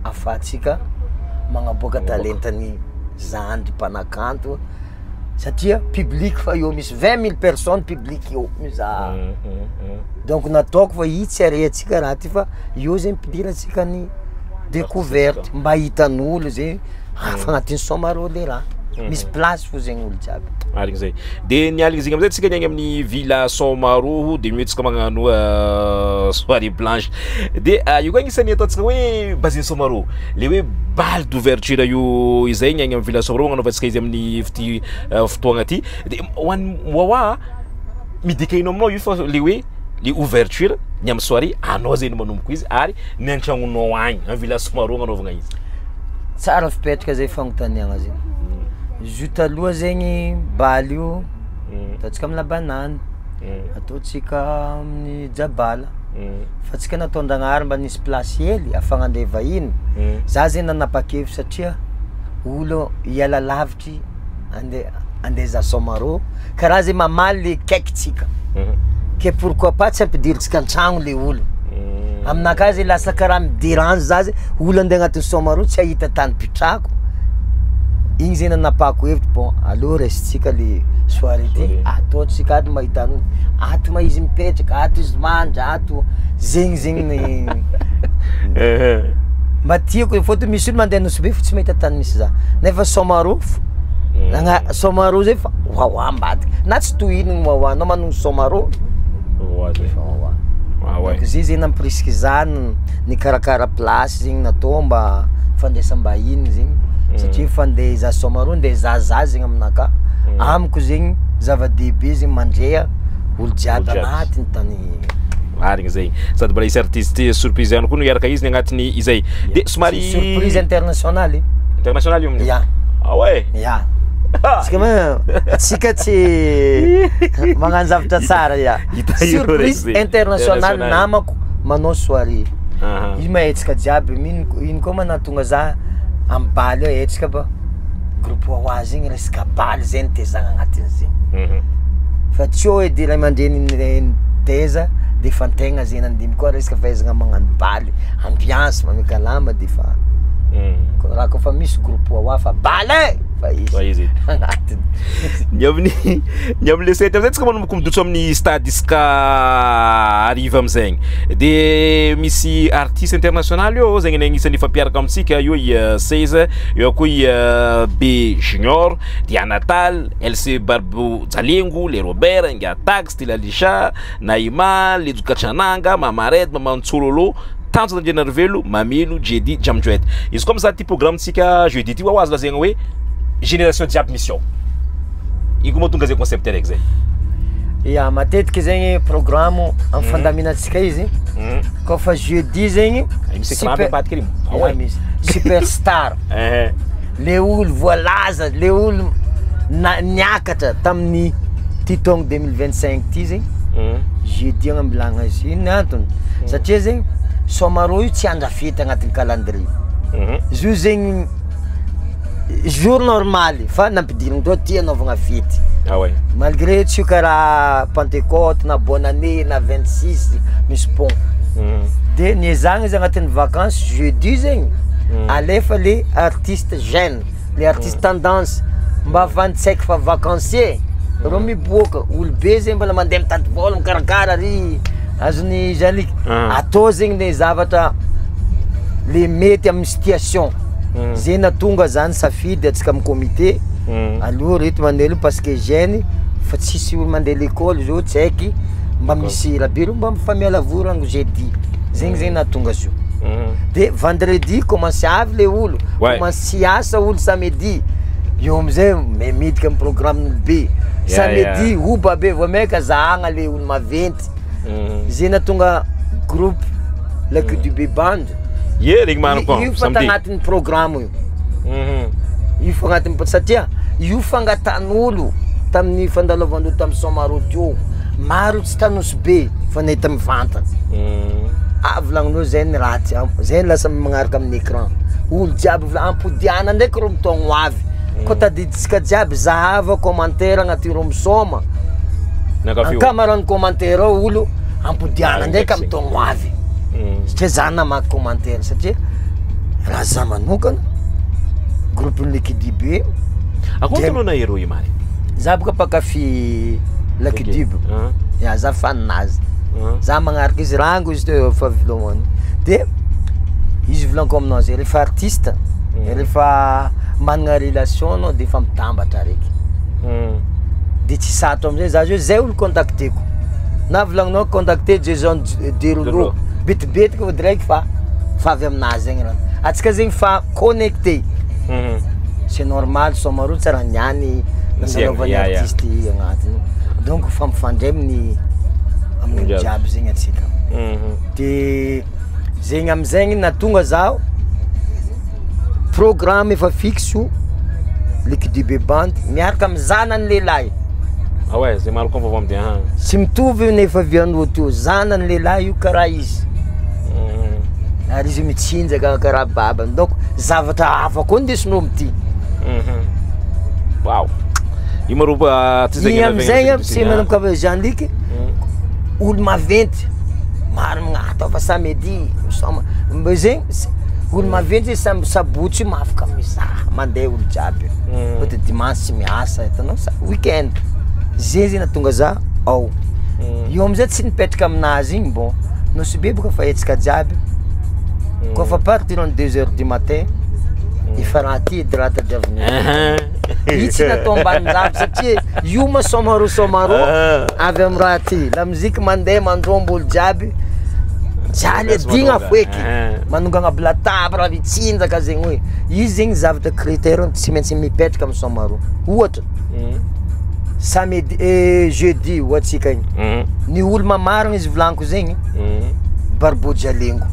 S1: ahafahantsika magnaboaka talentany zandry mpanakanto satria public fa eo misy 20 000 personnes public eo mizaha, donc nataoko fa i tsy ariantsika raha ty fa eo zegny ampidirantsika ny découverte mba hitan'olo zegny fa agnatin'ny Somaroho le raha, misy place fo zegny olo jiaby.
S2: Marigny zay. De ny aligny zegny amizay tsika niagny amin'ny villa Somaroho de mihetsika magnano soirée blanche. De io koa agnisan'ny ataontsika hoe base Somaroho. Le hoe bal d'ouverture io izay niagny amin'ny villa Somaroho agnanaovantsika izy amin'ny fity fotoagna ty. De ho an'ny Wawa midika ino aminao io fa le hoe le ouverture ny amin'ny soirée anao zegny manomboko izy ary ny an-tragnonao agny amin'ny villa Somaroho agnanaovagna izy.
S1: Tsara fipetraka zay fagnontaniagna zegny, izy io taloha zegny baly io ataontsika amy labanany, ataontsika amin'ny jabala, fa tsika nataon-dragnahary mba nisy place hely ahafahana andeha vahiny, za zegny nanapa-kevitry satria olo hiala lavitry ande andeha hizaha Somaroho karaha zay mamaly le kaikitsika, ke pourquoi pas tsy ampidiritsika an-tragno le olo, aminakahy zay lasa karaha mi-derange za zay olo andeha agnatin'ny Somaroho tsy ahita tany pitrahako, igny zay nanapahako hevitry bon aleo raisitsika le soirée ty ataontsika ato mahita an'olo, ato ma izy mipetraka, ato izy mandry, ato zegny zegny ny mba tiako fôtony misy olo mandeha Nosy Be fo tsy mahita tany misy za, nefa Somaroho f- nagna Somaroho zay fa wawa ambadika na tsy tohininy wawa anao manogno Somaroho
S2: Wawa zay.
S1: efa wawa.
S2: Ah ouais.
S1: Donc zay zegny nampirisika za nikarakara place zegny natao mba fandraisam-bahiny zegny satria fa ndeha hizaha Somaroho, ndeha hizahazaha zegny aminakahy, amiko zegny zava-dehibe zegny mandreha olo jiaby
S2: Olo jiaby.
S1: agnatiny tany.
S2: Marigny zay, sady mbola hisy artiste surprise ihany koa no hiaraka izy ny agnatiny izay de somary
S1: Surprise internationale.
S2: International io amin'io?
S1: Ya.
S2: Ah ouais.
S1: Ya. Tsika ma tsika tsy magnano zavatra tsara ya.
S2: Hita io
S1: Surprise
S2: raiky zay.
S1: international
S2: International.
S1: namako manao soirée.
S2: Aha.
S1: Io mahetsika jiaby mino ino koa ma nahatonga za amy baly io hetsika ba groupe Wawa zegny resaka baly zegny tezagna agnatin'zegny. Fa tsy eo edy ray aman-dreny niteza de fa antegna zegny nandimby koa resaka fahaizana magnano baly, ambiance mamekalama de fa raha koa fa misy groupe Wawa fa baly e! Fa
S2: Fa
S1: izy
S2: izy.
S1: agnatiny.
S2: Ny amin'ny le sept amizay tsika manomboka midotso amin'ny stade isaka hariva amizegny de misy artiste international io zegny ny agnisan'ny fampiaraka amitsika io i Seize eo koa i B Junior, Diana Tal, LC Barbo Jalengo, le Robert Inga Tax, Tilalisha, Naima, Lejo Kachananga, Mamared, Mamantsololo, Tanjona Andrianarivelo, Mamelo, Jedi, Jamjoet. Izy koa mizaha ty programme tsika jeudi ty ho azo lazaigna hoe génération jiaby misy ao. Io koa mahatonga zay concept araiky zay.
S1: Ya, matetiky zegny programme amy fandaminantsika izy koa fa jeudi zegny
S2: Misy écran aby ambadika ry. Ah
S1: Ya,
S2: ouais.
S1: misy superstar
S2: Eh.
S1: le olo voalaza, le olo niakatra tamin'ny ty taogno 2025 ty zegny jeudi agnambilagna izy ino ny antony satria zegny Somaroho io tsy andrafety agnatin'ny calendrier izy io zegny jour normal fa nampidirindreo ty anaovagna fety.
S2: Ah ouais.
S1: Malgré tsy io karaha Pentecôte na bonne année na 26 misy pont de niezahagna izy agnatin'ny vacances jeudi zegny alefa le artiste jeune, le artiste tendance mba ahafahany tsy haiko fa vacancier reo miboaka olo be zegny mbola mandeha mitady vôla mikarakara ry azony Jean-Luc atao zegny le zavatra le mety amin'ny situation zay natonga zany safidy atsika amy comité aloha reto mandeha aloha parce que jeune fa tsisy olo mandeha l'école zao tsy haiky mba misy raha be reo mba mifamiala vory rango jeudi zegny zegny nahatonga azy io de vendredi commence avy le olo commence tsy asa olo samedi eo amizay midika amy programme be samedi oba be vao maika zahagna le olo maventy zay nahatonga groupe Lucky Dube Band.
S2: Ye regny marina koa.
S1: Io fa
S2: Samedi.
S1: tagnatin'ny programme io io fa agnatin'ny satria io fangatan'olo tamin'ny fandalovandreo tamin'ny Somaroho teo maro tsy tanosy be fa nahita mivantana ah volagninao zay ny ratsy zay lasa magnaraka amin'ny écran olo jiaby vola ampodiana ndraiky ro mitogno avy koa tadiditsika jiaby zahava commentaire agnaty ro misoma
S2: Nankafy io.
S1: ankamarany commentaire ao olo ampodiana
S2: Ah,
S1: ndraiky
S2: ndraiky
S1: amy taogno avy satria za namaky commentaire satria raha za manokana groupe Lucky Dube.
S2: Akory anao na héros io mary?
S1: Za boka mpakafy Lucky Dube.
S2: Ah.
S1: Ya, za faninazy za magnaraka izy rango izy teo fa vilomany de izy volaniko aminao zay rehefa artiste rehefa manana relation anao de efa mitambatra araiky de tsy sarotro amizay za zao zay olo contacteko na volagninao contacter Jason Derulo
S2: Derulo.
S1: betibetiky fa direct fa avy aminazy zegny raha atsika zegny fa connecté c'est normal Somaroho tsy raha niany nandalovan'ny artiste agnatiny donc fa mifandray amin'ny
S2: Jiaby.
S1: jiaby zegny atsika de zegny amizegny natonga zaho programme efa fixe io Lucky Dube Band miaraka amy zanany lehilahy.
S2: Ah ouais, zay maro koa vaovao am'ty. Ah.
S1: Tsy mitovy nefa viandreo teo zanany lehilahy io karaha izy ary izy mitsinjaka karaha babany donc zavatra hafa koa ndesinao amity.
S2: Wow. Io maro ty zegny
S1: Igny amizegny tsy manomboka Jean-Luc olo maventy maro magnato fa samedi soma mbo zegny olo maventy zegny samby sabotsy io mahafaka mizaha mandeha olo jiaby fa dimanche tsy miasa hitanao sa weekend zay zegny nahatonga za ao io amizay tsy nipetraka aminazy igny bon Nosy Be boka fa hetsika jiaby koa fa partir en 2 heures du matin efa raha ty edy raha tadiavinao io tsy natao ambanin-javatra satria io ma Somaroho Somaroho avy amy raha ty la musique mandeha mandrombo olo jiaby. Jaly adigna foeky manongagna aby latabra mitsinjaka zegny hoe izy zegny zavatra critère tsy maintsy mipetraka amy Somaroho ohatra samedi jeudi ho atsika igny ny olo mamarigna izy volaniko zegny Barbojalengo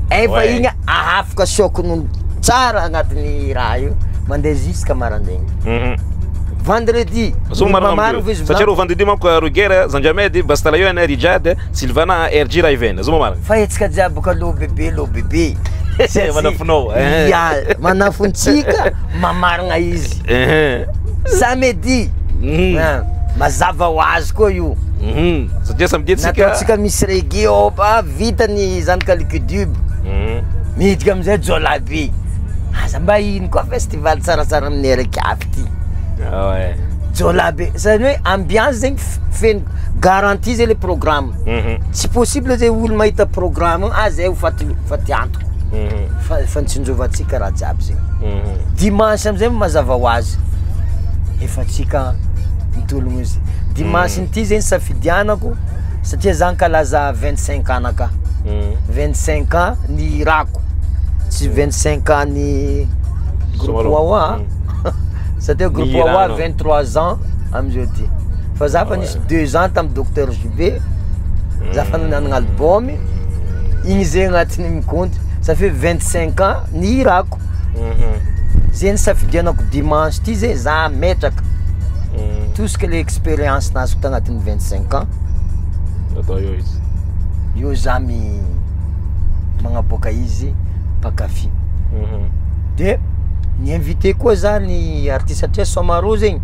S1: efa igny ahafaka choc-n'olo tsara agnatin'ny raha io mandeha jusqu'à marandraigny. Vendredi
S2: mamarigna izy satria rô vendredi manko Roger, Zandramed, Bastalayon, Rijad, Sylvana, RG Raven zo mamarigna.
S1: Fa etsika jiaby boka lô bebe lô bebe
S2: manafonao.
S1: Ya, manafontsika mamarigna izy. Samedi mazava ho azy koa io.
S2: Satria samedi atsika
S1: nataontsika misy reggae ao vita ny zanaka Liquidube miditra amizay Jolabe aza mba ino koa festival tsaratsara amin'ny araiky avy ty. Jolabe zany hoe ambiance zegny feno garantie zay le programme. Tsy possible zay olo mahita programme ah zay ho faty faty antoko fa nitsinjovantsika raha jiaby zegny. Dimanche amizay mazava ho azy efa tsika mitologno izy. Dimanche ty zegny safidianako satria za ankalaza 25 ans naka. 25 ans ny irako, tsy 25 ans ny groupe Wawa satria groupe Wawa 23 ans amizao ty. Fa za fa nisy 2 ans tamy Docteur JB, za fa nanana album igny zegny agnatin'ny mikonty ça fait 25 ans ny irako. Zegny safidianako dimanche ty zegny za ametraka tout ce que l'expérience nazoko tagnatin'ny 25 ans.
S2: Atao eo izy.
S1: Io za mi magnaboaka izy mpankafy. De ny invité koa za ny artiste satria Somaroho zegny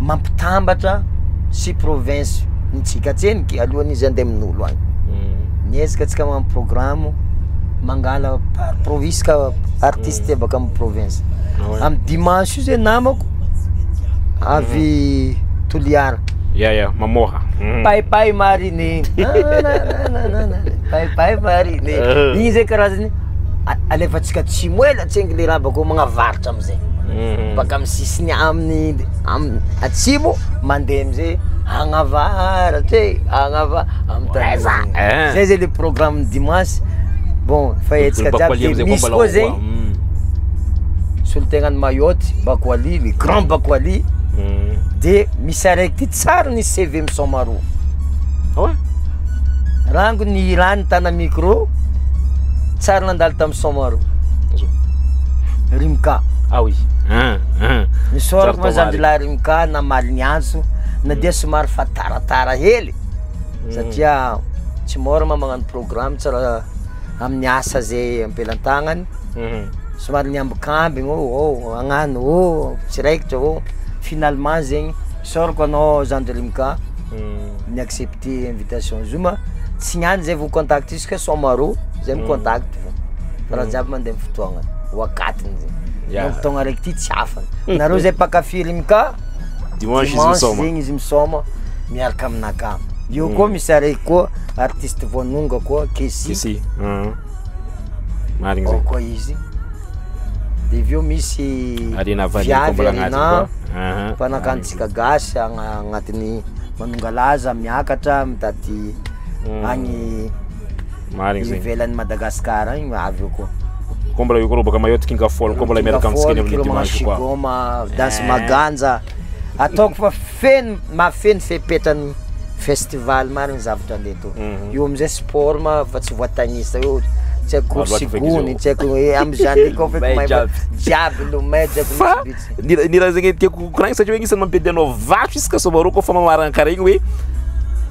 S1: mampitambatra sy province nitsika atseniky alohan'izy andeha amin'olo agny. Niezaka atsika magnano programme mangala par province ka artiste baka amy province. Amy dimanche io zegny namako avy Toliara.
S2: Ya, mamoha.
S1: Paipay marine. Paipay marine. Igny zay karazany alefatsika atsimo hely atsengy le raha bakeo magnavaratra amizay. Baka amy sisiny amin'ny am atsimo mandeha amizay agnavaratra e agnava amy tany. Zay zay le programme dimanche. Bon, fa etsika jiaby de misy koa zegny solontegnan'ny Mayotte, Bakoali, le grand Bakoali. De misy araiky ty tsara ny CV Misomaroho. Rango ny irany tana micro tsara nandalo tamy Somaroho. Rimka.
S2: Ah oui.
S1: Misorako ma zandrilahy Rimka namaly ny antso na dia somary fa taratara hely satria tsy mora ma magnano programme tsara amin'ny asa zay ampelantagnany. Somary niambikambigny ô agnano ô tsy raikitra ô finalement zegny isaorako anao zandry Rimka ny accepter invitation zoma tsy niany zay vao contact izy ka Somaroho zay micontact fa raha jiaby mandeha amy fotoagnany wakatiny zegny. Donc taogna araiky ty tsy afany nareo zay mpankafy Rimka.
S2: Dimanche izy misoma.
S1: Zegny izy misoma miaraka aminaka io koa misy araiky koa artiste voanonga koa Kesy.
S2: Kesy. Marigny
S1: ao
S2: zegny.
S1: Koa izy de avy eo misy
S2: Arena Vali
S1: viavy
S2: koa mbola agnaty
S1: Arena
S2: koa.
S1: mpanakantsika gasy agnatin'ny manongalaza miakatra mitady agny
S2: Marigny zegny.
S1: ivelan'ny Madagasikara agny avy eo koa.
S2: Koa mbola io koa rô baka Mayotte King Fall koa mbola miaraka amintsika eny amin'ny dimanche koa.
S1: Goma, Danse Maganja ataoko fa feno mahafeno fepetrany festival marigny zavatra andeha atao. Io amizay sport ma fa tsy voatagnisa eo tsy haiko
S2: Maro
S1: course
S2: loatra feky izy
S1: gony
S2: io.
S1: tsy haiko hoe amizany koa feky
S2: May
S1: mahay
S2: jiaby.
S1: jiaby lomay tsy haiko
S2: Fa
S1: mitsibitsy.
S2: ny raha zegny tiako koragny satria hoe agnisan'ny mampiady anao vato isaka Somaroho koa fa mamaragna karaha igny hoe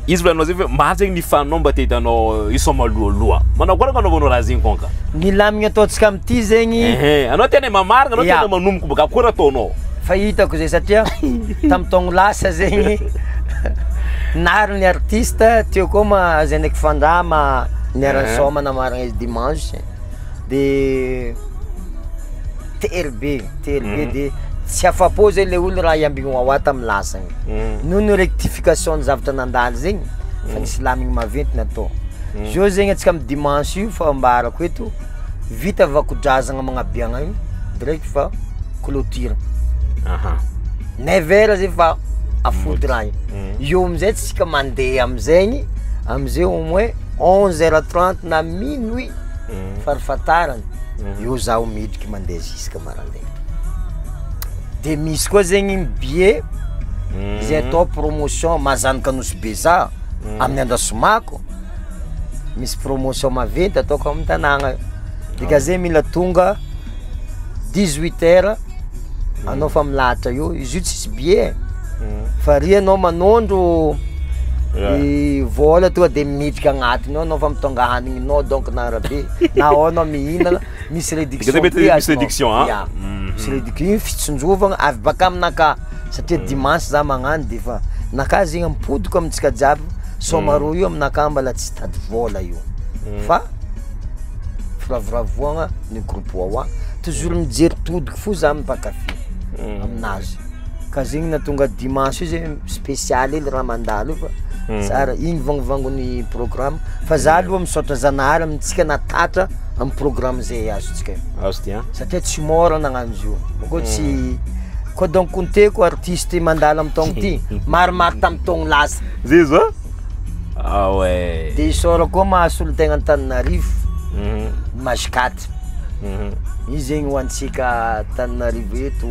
S2: izy volanao zegny hoe maro zegny ny fanao mba te hitanao isoma alohaloha. Manao akory agnanaovanao raha zegny konka?
S1: Ny lamigna ataontsika amity zegny.
S2: Anao tena mamaragna, anao
S1: Ya.
S2: tena manomboko baka akory ataonao?
S1: Fa hitako zay satria tamy taogno lasa zegny naro ny artiste teo koa ma zay ndraiky fandrama niara-nisoma namaragna izy dimanche de tery be tery be de tsy afapo zay le olo raha iambigny Wawa tamy lasa igny noho ny rectification ny zavatra nandalo zegny fa nisy lamigny maventy natao zio zegny atsika amy dimanche io fa ambarako eto vita vakodrazagna magnabiagna igny direct fa clôture 9 heures zay fa afody raha igny io amizay tsika mandeha amizegny amizay au moins. 11h30 na minuit farafahatarany eo zaho midriky mandeha jusque marandraigny. De misy koa zegny billet zay atao promotion mahazanaka Nosy Be za amin'ny Andrasomako, misy promotion maventy ataoko amy tanàgna, dikazay mila tonga 18h anao fa milahatra eo, izy io tsisy billet fa ry anao manondro i vôla tonga de miditra agnatiny ao anao fa mitônga hanigninao donc na arabe na ao anao mihinana misy réduction
S2: Dika zay mety
S1: be
S2: misy
S1: azonao.
S2: réduction, ah?
S1: Ya, misy réduction, io fitsinjovagna avy baka aminakahy satria dimanche za magnano de fa nakahy zegny ampodiko amitsika jiaby, Somaroho io aminakahy mbala tsy tady vôla io fa firavoravoagna ny groupe Wawa, toujours mijery todiky fo za mpankafy aminazy, ka zegny nahatonga dimanche io zegny spesialy hely raha mandalo io fa tsara, igny vangovangon'ny programme fa za aloha misaotra Zanahary amitsika nahatatra amy programme zay azontsika io.
S2: Azo ty an.
S1: Satria tsy môra nagnano izy io, bakeo tsy koa donc konteko artiste mandalo amy taogno ty maromaro tamy taogno lasa.
S2: Zay zao? Ah ouais.
S1: De isaora koa mahasolo tegna Antananarivo, Majcat, io zegny ho antsika Antananarivo eto.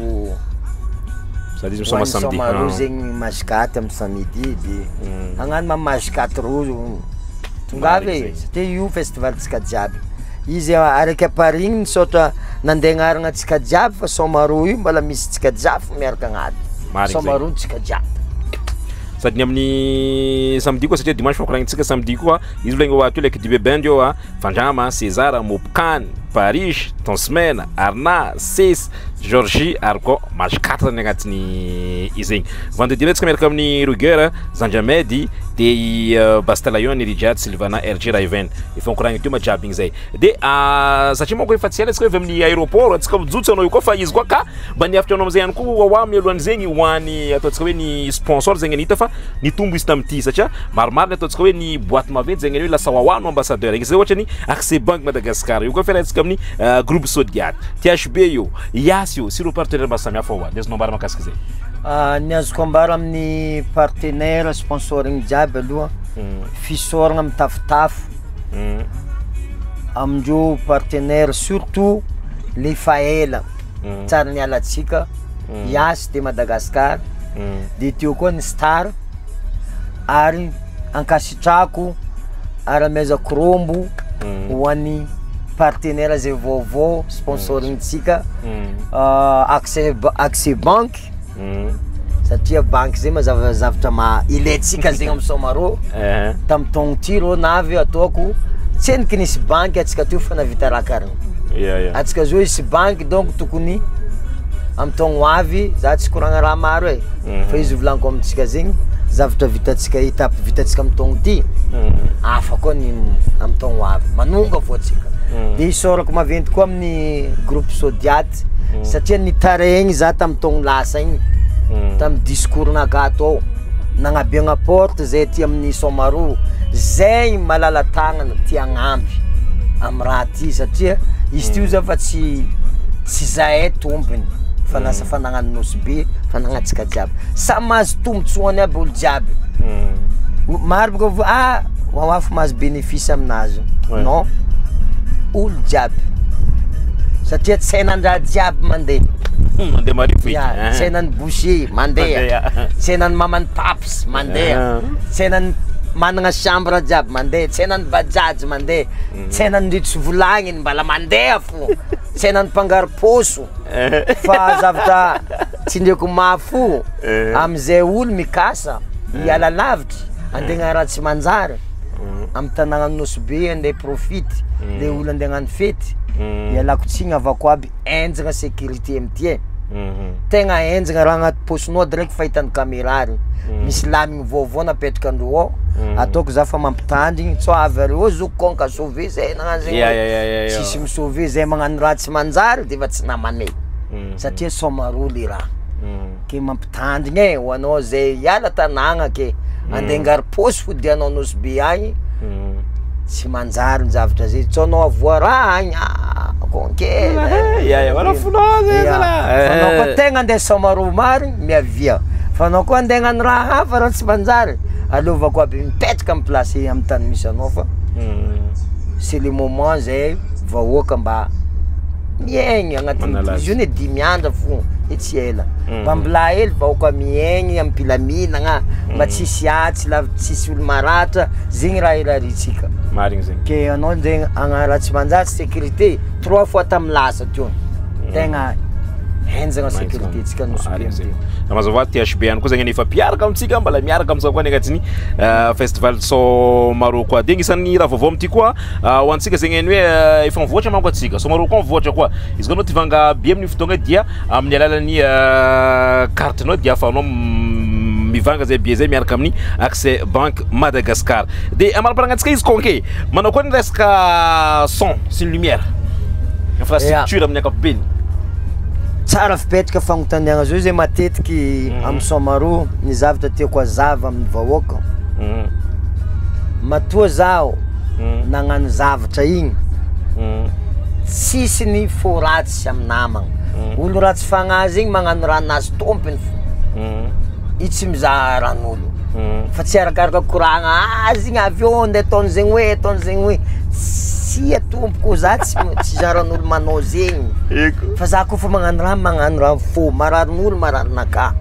S2: Sady izy
S1: Ho
S2: misoma
S1: an'ny
S2: samedi.
S1: Somaroho zegny Majcat amy samedi de hagnano ma Majcat ro tongava
S2: Marigny
S1: e
S2: zay.
S1: satria io festivaltsika jiaby, izy araiky à Paris igny misaotra nandeha agnarana antsika jiaby fa Somaroho io mbola misy tsika jiaby fo miaraka agnaty,
S2: Marigny zay.
S1: Somaroho tsika jiaby.
S2: Sady ny amin'ny samedi koa satria dimanche fakoragnitsika samedi koa izy volagny eo ato ilay Kidibe Band eo a Fandrama, César, Mopkany, Paris, Tonsmena, Arna, Sesy, Georgie ary koa Majcat zany agnatin'ny izy igny. Vendredi ndray tsika miaraka amin'ny Ruger, Zanjamedy de i Basta Lion, Rijad, Sylvana, RG Raven. Efa nikoragna teo ma jiaby igny zay. De satria manko efa tsy ela tsika avy amin'ny aéroport, tsika mijotso anao io koa fa izy koa ka mba niavitra anao amizay ihany koa Wawa mialohan'izegny ho an'ny ataontsika hoe ny sponsor zegny ny hita fa nitombo izy tamin'ity satria maromaro ny ataontsika hoe ny boîte maventy zegny hoe lasa Wawa no ambassadeur. Igny zay ohatra ny Accès Bank Madagascar io koa fiarahantsika amin'ny groupe Sodiat, THB io, IAS io sy ireo partenaire maro samihafa Wawa. Ndeha azonao ambara mahakasika zay.
S1: Ny azoko ambara amin'ny partenaire sponsoring jiaby aloha, fisaoragna mitafotafo amindreo partenaire surtout le efa ela tsary nialantsika IAS de Madagascar, de teo koa ny Star ary ankasitrahako ary amezako rombo ho an'ny partenaire zay vaovao sponsorintsika Accès Bank satria banky zay mazava zavatra ma ilaintsika zegny amy Somaroho tamy taogno ty rô navy ataoko tsendriky nisy banky atsika teo fa navita raha karaha atsika zao hisy banky donc tokony amy taogno ho avy za tsy koragna raha maro e fa izy volaniko amitsika zegny zavatra vitatsika étape vitatsika amy taogno ty hafa koa ny amy taogno ho avy manonga fo atsika. De isaorako maventy koa amin'ny groupe Sodiat satria nitaregny za tamy taogno lasa igny tamy discours-nakahy tao nagnabiagna porte zay aty amin'ny Somaroho zay malala tagnana tia hagnampy amy raha ty satria izy ty io za fa tsy zahay tompony fa lasa fanagnan'ny Nosy Be fanagnantsika jiaby samy mahazo tombotsoany aby olo jiaby. Maro bôka vo ah Wawa fa mahazo bénéfice aminazy, non olo jiaby satria tsenan-draha jiaby mandeha.
S2: Mandeha marivo izy.
S1: Ya, tsenan'ny boucher mandeha, tsenan'ny maman'ny paps mandeha, tsenan'ny managna chambre jiaby mandeha, tsenan'ny bajaj mandeha, tsenan'ny ndre tsy volagniny mbala mandeha fo, tsenan'ny mpangaro pôso fa zavatra tsindriako mafy fo amizay olo mikasa hiala lavitry andeha hagnano raha tsy manjary amy tanàgnan'i Nosy Be andeha profity le olo andeha hagnano fety ialako tsigny avako aby enjagna sécurité amity e tegna enjagna raha agnaty paosinao direct fahitan'ny caméra regny misy lamigny vaovao napetrakandreo ao ataoko za fa mampitandrigny tsao avy areo zoko konka sauver zay nagnano zegny tsisy misauver zay magnano raha tsy manjary de efa tsy namanay satria Somaroho le raha ke mampitandrigny e ho anao zay hiala tanàgna ke andeha hangaro paosy fodianao Nosy Be agny tsy manjary ny zavatra zay tsao anao avoa raha agny ah konke fa anao koa tegna andeha Somaroho marigny miavia fa anao koa andeha hagnano raha hafa raha tsy manjary aleovako aby mipetraka amy place amy tany misy anao fa. C'est le moment zay vahoaka mba miaigny agnatin'ny
S2: Manalazy.
S1: izy io ne 5 andro fo e, tsy ela, mba mbola hely vahoaka miaigny ampilaminagna, mba tsisy atsy la, tsisy olo maratra zegny raha iraritsika.
S2: Marigny zegny.
S1: Ke anao zegny agnaratsy manjary sécurité trois fois tamy lasa teo, tegna henjagna sécurité tsika Nosy Be.
S2: Marigny zegny.
S1: Am'ty.
S2: Mazava THB ihany koa zegny efa mpiaraka amintsika, mbola miaraka amintsika koa ny agnatin'ny festival Somaroho koa. De agnisan'ny raha vaovao amin'ity koa ho antsika zegny ny hoe efa mivoatra manko atsika Somaroho koa mivoatra koa izy koa anao tivanga be amin'ny fotoagna dia amin'ny alalan'ny carte nao dia afahanao mivanga zay billet zay miaraka amin'ny Accès Banque Madagascar. De amaraparagna antsika izy konke manao koa ny resaka son sy ny lumière, infrastructure amin'ny ankapobeny.
S1: Tsara fipetraka fagnontaniagna zao zay matetiky amy Somaroho. Ny zavatra tiako azava amin'ny vahoaka, matoa zaho nagnano zavatra igny, tsisy ny fo ratsy amy namagna. Olo ratsy fagnahy zegny magnano raha nazy tompony fo, i tsy mizaha rahan'olo fa tsy arakaraka koragna azy igny avy eo andeha ataony zegny hoe ataony zegny hoe sia tompoko. Za tsy zaran'olo manao zegny.
S2: Eko.
S1: Fa za koa fa magnano raha, magnano raha fo mararin'olo, mararinaka,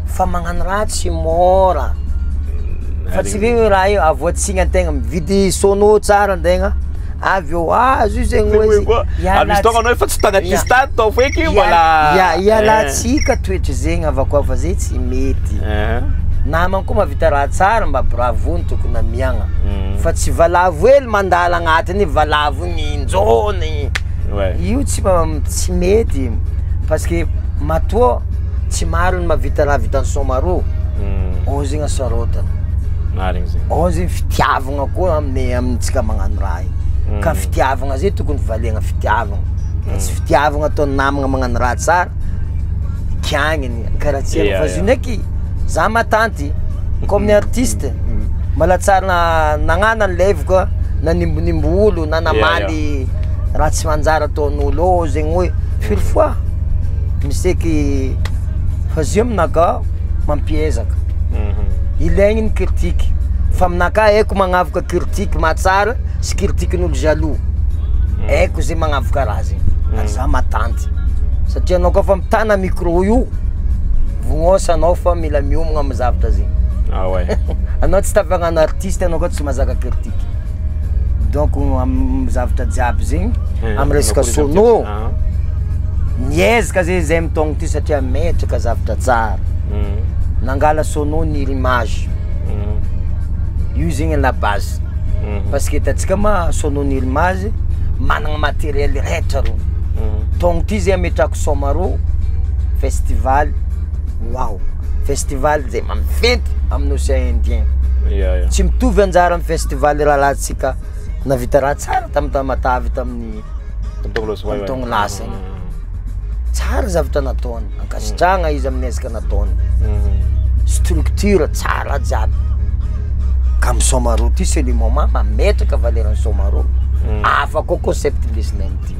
S1: fa magnano raha tsy mora, fa tsy hoe raha io avoatsigna antegna mividy sono tsara antegna avy eo azo io zegny hoe
S2: koa ary misy tonga anao efa tsy tagnaty stade tao feky mbola.
S1: Ialatsika toetry zegny avako fa zay tsy mety. Namany koa mahavita raha tsara, mba bravo ny tokony amiagna, fa tsy valavo hely mandala agnatiny valavo ninjony io tsy mety, parce que matoa tsy maro ny mahavita raha vitany Somaroho ao zegny asarotana.
S2: Marigny zegny.
S1: Ao zegny fitiavagna koa amin'ny amintsika magnano raha io, ka fitiavagna zay tokony valiagna fitiavagna, fa tsy fitiavagna ataony namagna magnano raha tsara kiagniny karaha tsy fa izy io ndraiky za matanty comme ny artiste mbala tsara nagnano ny leviko nanimbonimbo olo na namaly raha tsy manjary ataon'olo ao zegny hoe firy fois miseky, fa izy io aminakahy mampiezaka. Ilaigny ny critique, fa aminakahy haiko magnavaka critique mahatsara sy critiquen'olo jaloux, haiko zay magnavaka raha zegny, ary za matanty satria anao koa fa mitana micro io vognosa anao fa mila miomagna amy zavatra zegny.
S2: Ah ouais.
S1: Anao tsy tafagnano artiste, anao koa tsy mahazaka critique, donc amy zavatra jiaby zegny, amy resaka sono, miezaka zay zay mitôgno ty satria metraka zavatra tsara, nangala sono ny image io zegny la base, parce que hitantsika ma sono ny image managna matériel rehetra ro tôgno ty zay ametrahako Somaroho festival, wow, festival zay mafenty amin'ny océan Indien. Tsy mitovy anjara amy festival rahalahintsika navita raha tsara tamy Tamatavy tamin'ny taogno lasa igny, tsara zavatra nataony, ankasitrahana izy amin'ny ezaka nataony, structure tsara jiaby, ka amy Somaroho ty c'est le moment mametraka valeur ny Somaroho, hafa koa concept indesinay amity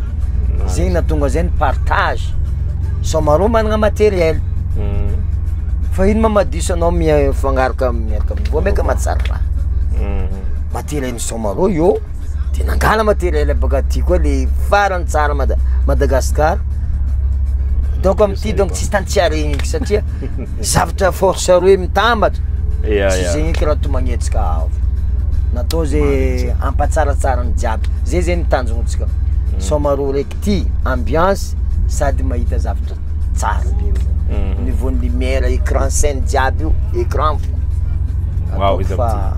S1: zegny, natonga zay ny partage. Somaroho managna matériel, fa ino ma madiso anao mifangaraka miaraka vao maika mahatsara raha matériel Somaroho io, de nangala matériel baka aty koa le farany tsara Madagascar. Donc amity donc tsisy tany tsy aregny eky satria zavatra force roe mitambatra, tsy zegny eky raha tomagnetsika avo natao zay ampatsaratsara ny jiaby zay zegny tanjognontsika Somaroho raiky ty, ambiance sady mahita zavatra tsara be io niveau ny lumière, écran, scène jiaby io, écran fo.
S2: Wow,
S1: Ataoko
S2: izy
S1: fa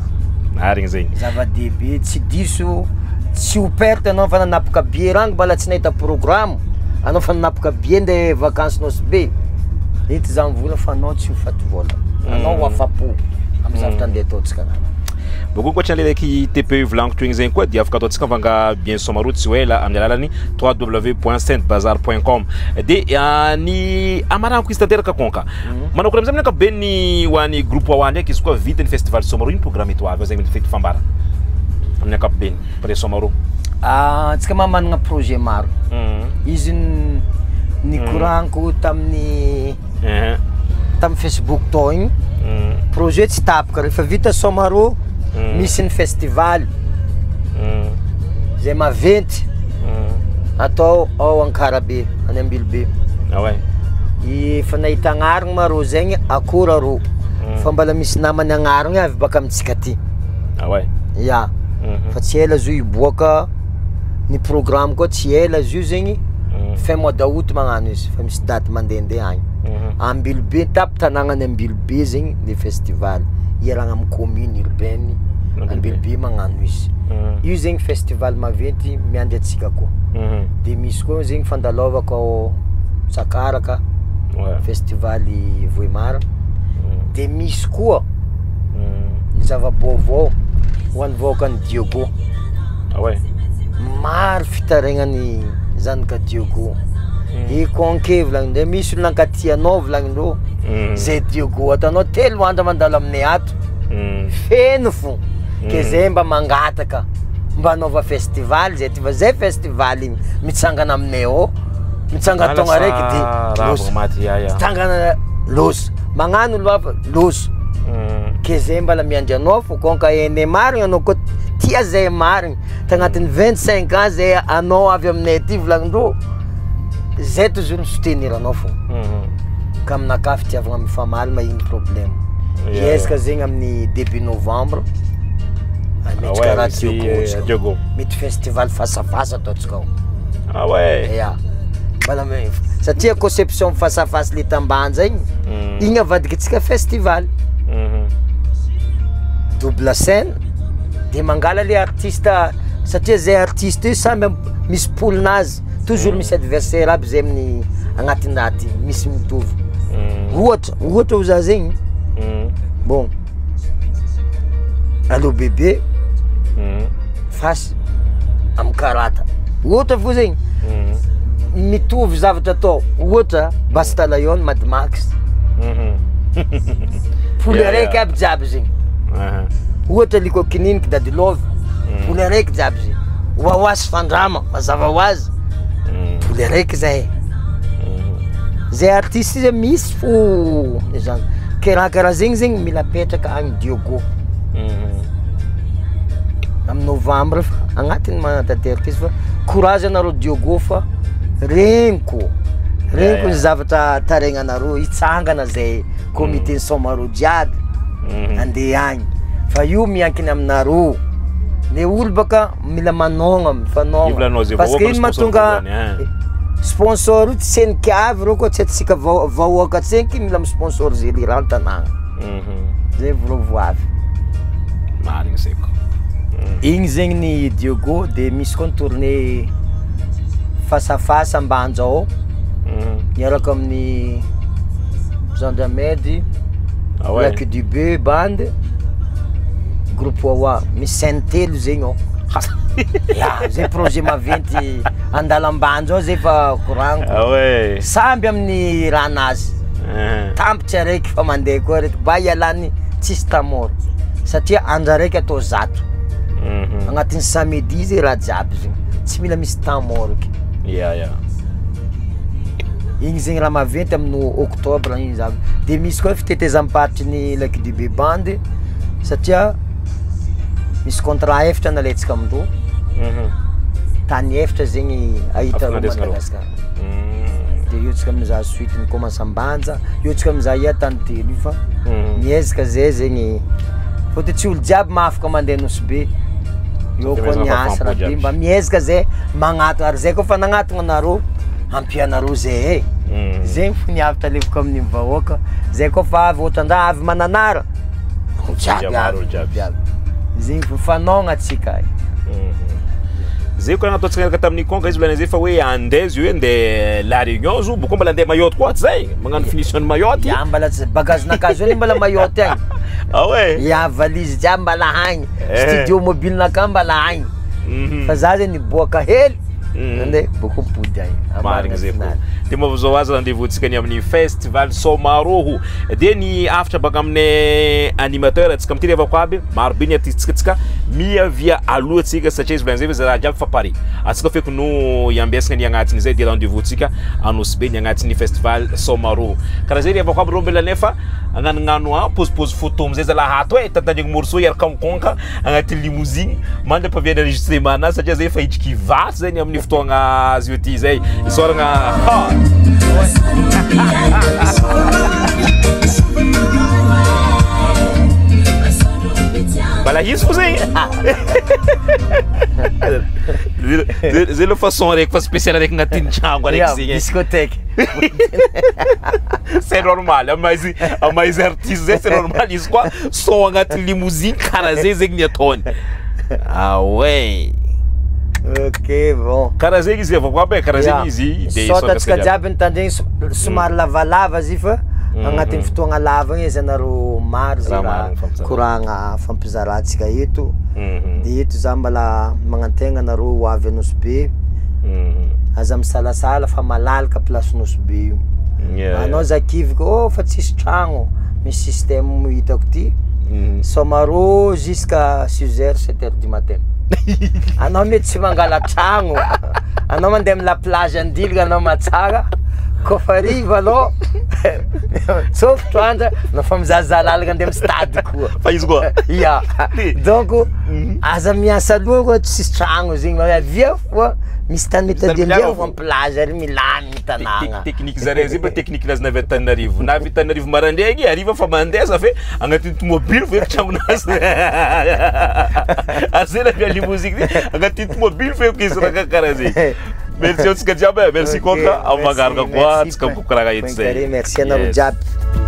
S2: marigny zegny.
S1: Zava-dehibe, tsy diso, tsy ho perte anao fa nanapaka billet rango mbala tsy nahita programme anao, fa nanapaka billet ndeha vacance Nosy Be ety, za mivola fa anao tsy ho faty vola, anao ho afapo amy zavatra andeha ataontsika agnaty.
S2: Boko ankoatra le raiky TPE volaniko toy igny zegny koa dia afaka ataontsika mivanga bien Somaroho tsy ho ela amin'ny alalan'ny www.saintebazar.com. De ny amaranako izy tanteraka konka manao koa amizay amin'ny ankapobeny ho an'ny groupe Wawa ndraiky izy koa vita ny festival Somaroho iny, programme eto avy ao zegny mety fambara amin'ny ankapobeny après Somaroho.
S1: Ah, antsika ma managna projet maro izy nikoraniko tamin'ny tamin'ny Facebook tao igny, projet tsy tapaka rehefa vita Somaroho, misy ny festival. Zay maventy atao ao Ankarabe any Ambilobe.
S2: Ah ouais.
S1: Efa nahita agnarana ma rô zegny akora rô fa mbala misy namany agnarana avy baka amitsika aty.
S2: Ah ouais.
S1: Ya. Fa tsy ela izy io hiboaka ny programme koa tsy ela izy io zegny fin mois d'août magnano izy fa misy daty mandehandeha agny. Ambilobe tampon-tanànan'i Ambilobe zegny le festival iarahana amin'ny commune urbaine Ambilobe magnano izy. Io zegny festival maventy miandry antsika koa. De misy koa zegny fandalovako ao Sakaraka festival Vohemar. De misy koa ny zava-baovao ho an'ny vahoakan'i Diego.
S2: Ah ouais.
S1: Maro fitarainan'ny zanaka Diego. I konke volagnindreo, misy olona ankaty anao volagnindreo. Zay Diego atanao 3 andro mandalo aminay ato. Feno fo. Ke zay mba mangataka mba anaova festival zay ty fa zay festival igny mitsangana aminay ao. Mitsangana taogna araiky de loza. Mitsangana loza. Magnano olo hafa loza. Ke zay mbala miandry anao fo konka ene marigny anao koa tia zay marigny. Tagnatin'ny 25 ans zay anao avy aminay aty volagnindreo. Zay toujours mi-soutenir anao fo. Ka aminakahy fitiavagna mifamaly ma ino problème. Hiezaka zegny amin'ny début novembre. Ametraka raha Diogo.
S2: Diogo.
S1: Mety festival face à face ataontsika ao.
S2: Ah ouais.
S1: Ya. Mbala satria conception face à face le tambanja igny, igny avadika antsika festival. Double scène de mangala le artiste satria zay artiste io samby misy poulinazy, toujours misy adversaire aby zay amin'ny agnatin'ny raha ty, misy mitovy. Ohatra, ohatra ho za zegny, bon, Allo bébé, face amy karata. Ohatra fo zegny, mitovy zavatra atao. Ohatra Basta Lion, Mad Max. Poule araiky aby jiaby zegny. Ohatra Liko Kininiky, Dadi Love, poule araiky jiaby zegny. Wawa sy Fandrama, mazava ho azy. Poule araiky zay. Zay artiste zay misy fo zany. Ke raha karaha zegny zegny mila apetraka agny Diogo. Amy novembre fa agnatiny manatanteraka izy fa courage anareo Diogo fa regniko. Regniko ny zavatra taregnanareo hitsangana zay comité Somaroho jiaby andeha agny. Fa io miankina aminareo. Le olo baka mila manôgna mifanôgna. Parce que ino mahatonga sponsor io tsy tseniky avy reo koa tsy atsika vahoaka tseniky mila misponsoriser le raha an-tanàgna. Zay vo vo avy.
S2: Marigny zay ko.
S1: Igny zegny ny Diogo de misy koa ny tournée face à face Ambanja ao. Miaraka amin'ny Gendarmerie,
S2: Ah ouais.
S1: Lucky Dube band, groupe Wawa, misy scène 3 zegny ao. Ya, zay projet maventy andalambanja ao zay fa koragniko.
S2: Ah ouais.
S1: Samby amin'ny rahanazy. Tampitsy araiky fa mandeha koa araiky ba ialany tsisy tamoro. Satria andro araiky atao 100. Agnatin'ny samedi zay raha jiaby zegny. Tsy mila misy tamoro ke.
S2: Ya, ya.
S1: Igny zegny raha maventy amin'ny octobre igny zany. De misy koa fitetezam-paritry ny Lucky Dube band satria misy contrat 4 nalaintsika amindreo. Tany 4 zegny ahita reo Madagasikara. De io tsika mizaha suite ny commence Ambanja, io tsika mizaha ia tany 3 io fa miezaka zay zegny. Fôtony tsy olo jiaby mahafaka mandeha Nosy Be. Eo koa ny asa raha be mba miezaka zay magnatona ary zay koa fa nagnatona anareo ampianareo zay e. Zegny fo ny avy alefako amin'ny vahoaka. Zay koa fa avy ohatran-draha avy mananara. Jiaby avy, jiaby. Zegny fo fanôgna atsika.
S2: Zay koa nataontsika niaraka tamin'ny Konga izy volana zay fa hoe andeha izy hoe andeha La Réunion zo boko mbola andeha Mayotte koa tsy zay magnano finition ny Mayotte.
S1: Ya mbala tsy bagage nakazo io mbola Mayotte agny.
S2: Ah ouais.
S1: Ya valise jiaby mbala agny. Studio mobile naka mbala agny. Fa za zay niboaka hely. Andeha boko mipody agny.
S2: Marigny zay koa. De mba zao azy rendez-vous tsika ny amin'ny festival Somaroho. De ny afitra baka amin'ny animateur atsika amity revako aby maro be ny artiste tsika miavia aloha tsika satria izy volana zay fa raha jiaby fa pare. Atsika feky no iambesana ny agnatiny zay de rendez-vous tsika Anosy Be ny agnatiny festival Somaroho. Karaha zay revako aby rô mbela nefa Agnanognano a pôzipôzy photo amizay zalahy ato e, tantandregny morceau hiaraka mikonka agnatin'ny limousine mandra-paviany enregistrement anazy satria zay efa hidriky Ivato zay ny amin'ny fotoagna azy io ty zay. Isaoragna ha. Mbala izy fo zegny. Zay le façon araiky fa spécial araiky agnatin'ny tragno araiky zegny.
S1: Discothèque.
S2: C'est normal, amin'ny maha izy artiste zay, c'est normal izy koa son agnatin'ny limousine karaha zay zegny ny ataony. Ah ouais.
S1: Ok, bon.
S2: Karaha zegny izy avao aby e, karaha zegny izy de
S1: Saotra antsika jiaby nitandregny, somary lavalava izy fa agnatin'ny fotoagna lava igny izy anareo maro zay
S2: Raha
S1: raha
S2: marigny fampizarana.
S1: Koragna fampizarantsika eto. De eto za mbala magnantegna anareo ho avy a Nosy Be. Aza misalasala fa malalaka place Nosy Be io. Anao za kivy oh fa tsisy tragno, misy système hitako ty. Somaro jusqu'à 6 heures, 7 heures du matin. Anao mety tsy mangala tragno. Anao mandeha amy la plage Andilana, anao matsara. Kofa riva anao tsofotro andra anao fa mizahazaha lalana andeha amy stade koa.
S2: Fa izy koa.
S1: Ya. Donc aza miasa loha koa tsisy tragno zegny, avia foa misy tany mety
S2: Misy tany
S1: andehandeha
S2: miala
S1: fo amy plage ary milamy tanàgna.
S2: Technique zare zay mba technique lazina avy Antananarivo. Na avy Antananarivo maraindraigny, hariva fa mandeha za fe agnatin'ny tomobily fo eky tragnonazy. Azay la via limousine agnatin'ny tomobily fo eky izy raha karaha zegny. Merci antsika jiaby e, merci
S1: Ok,
S2: koka amin'ny
S1: merci,
S2: magnaraka koa
S1: merci,
S2: antsika mikoragna eto zay.
S1: Point carré, merci anareo
S2: Yes.
S1: jiaby.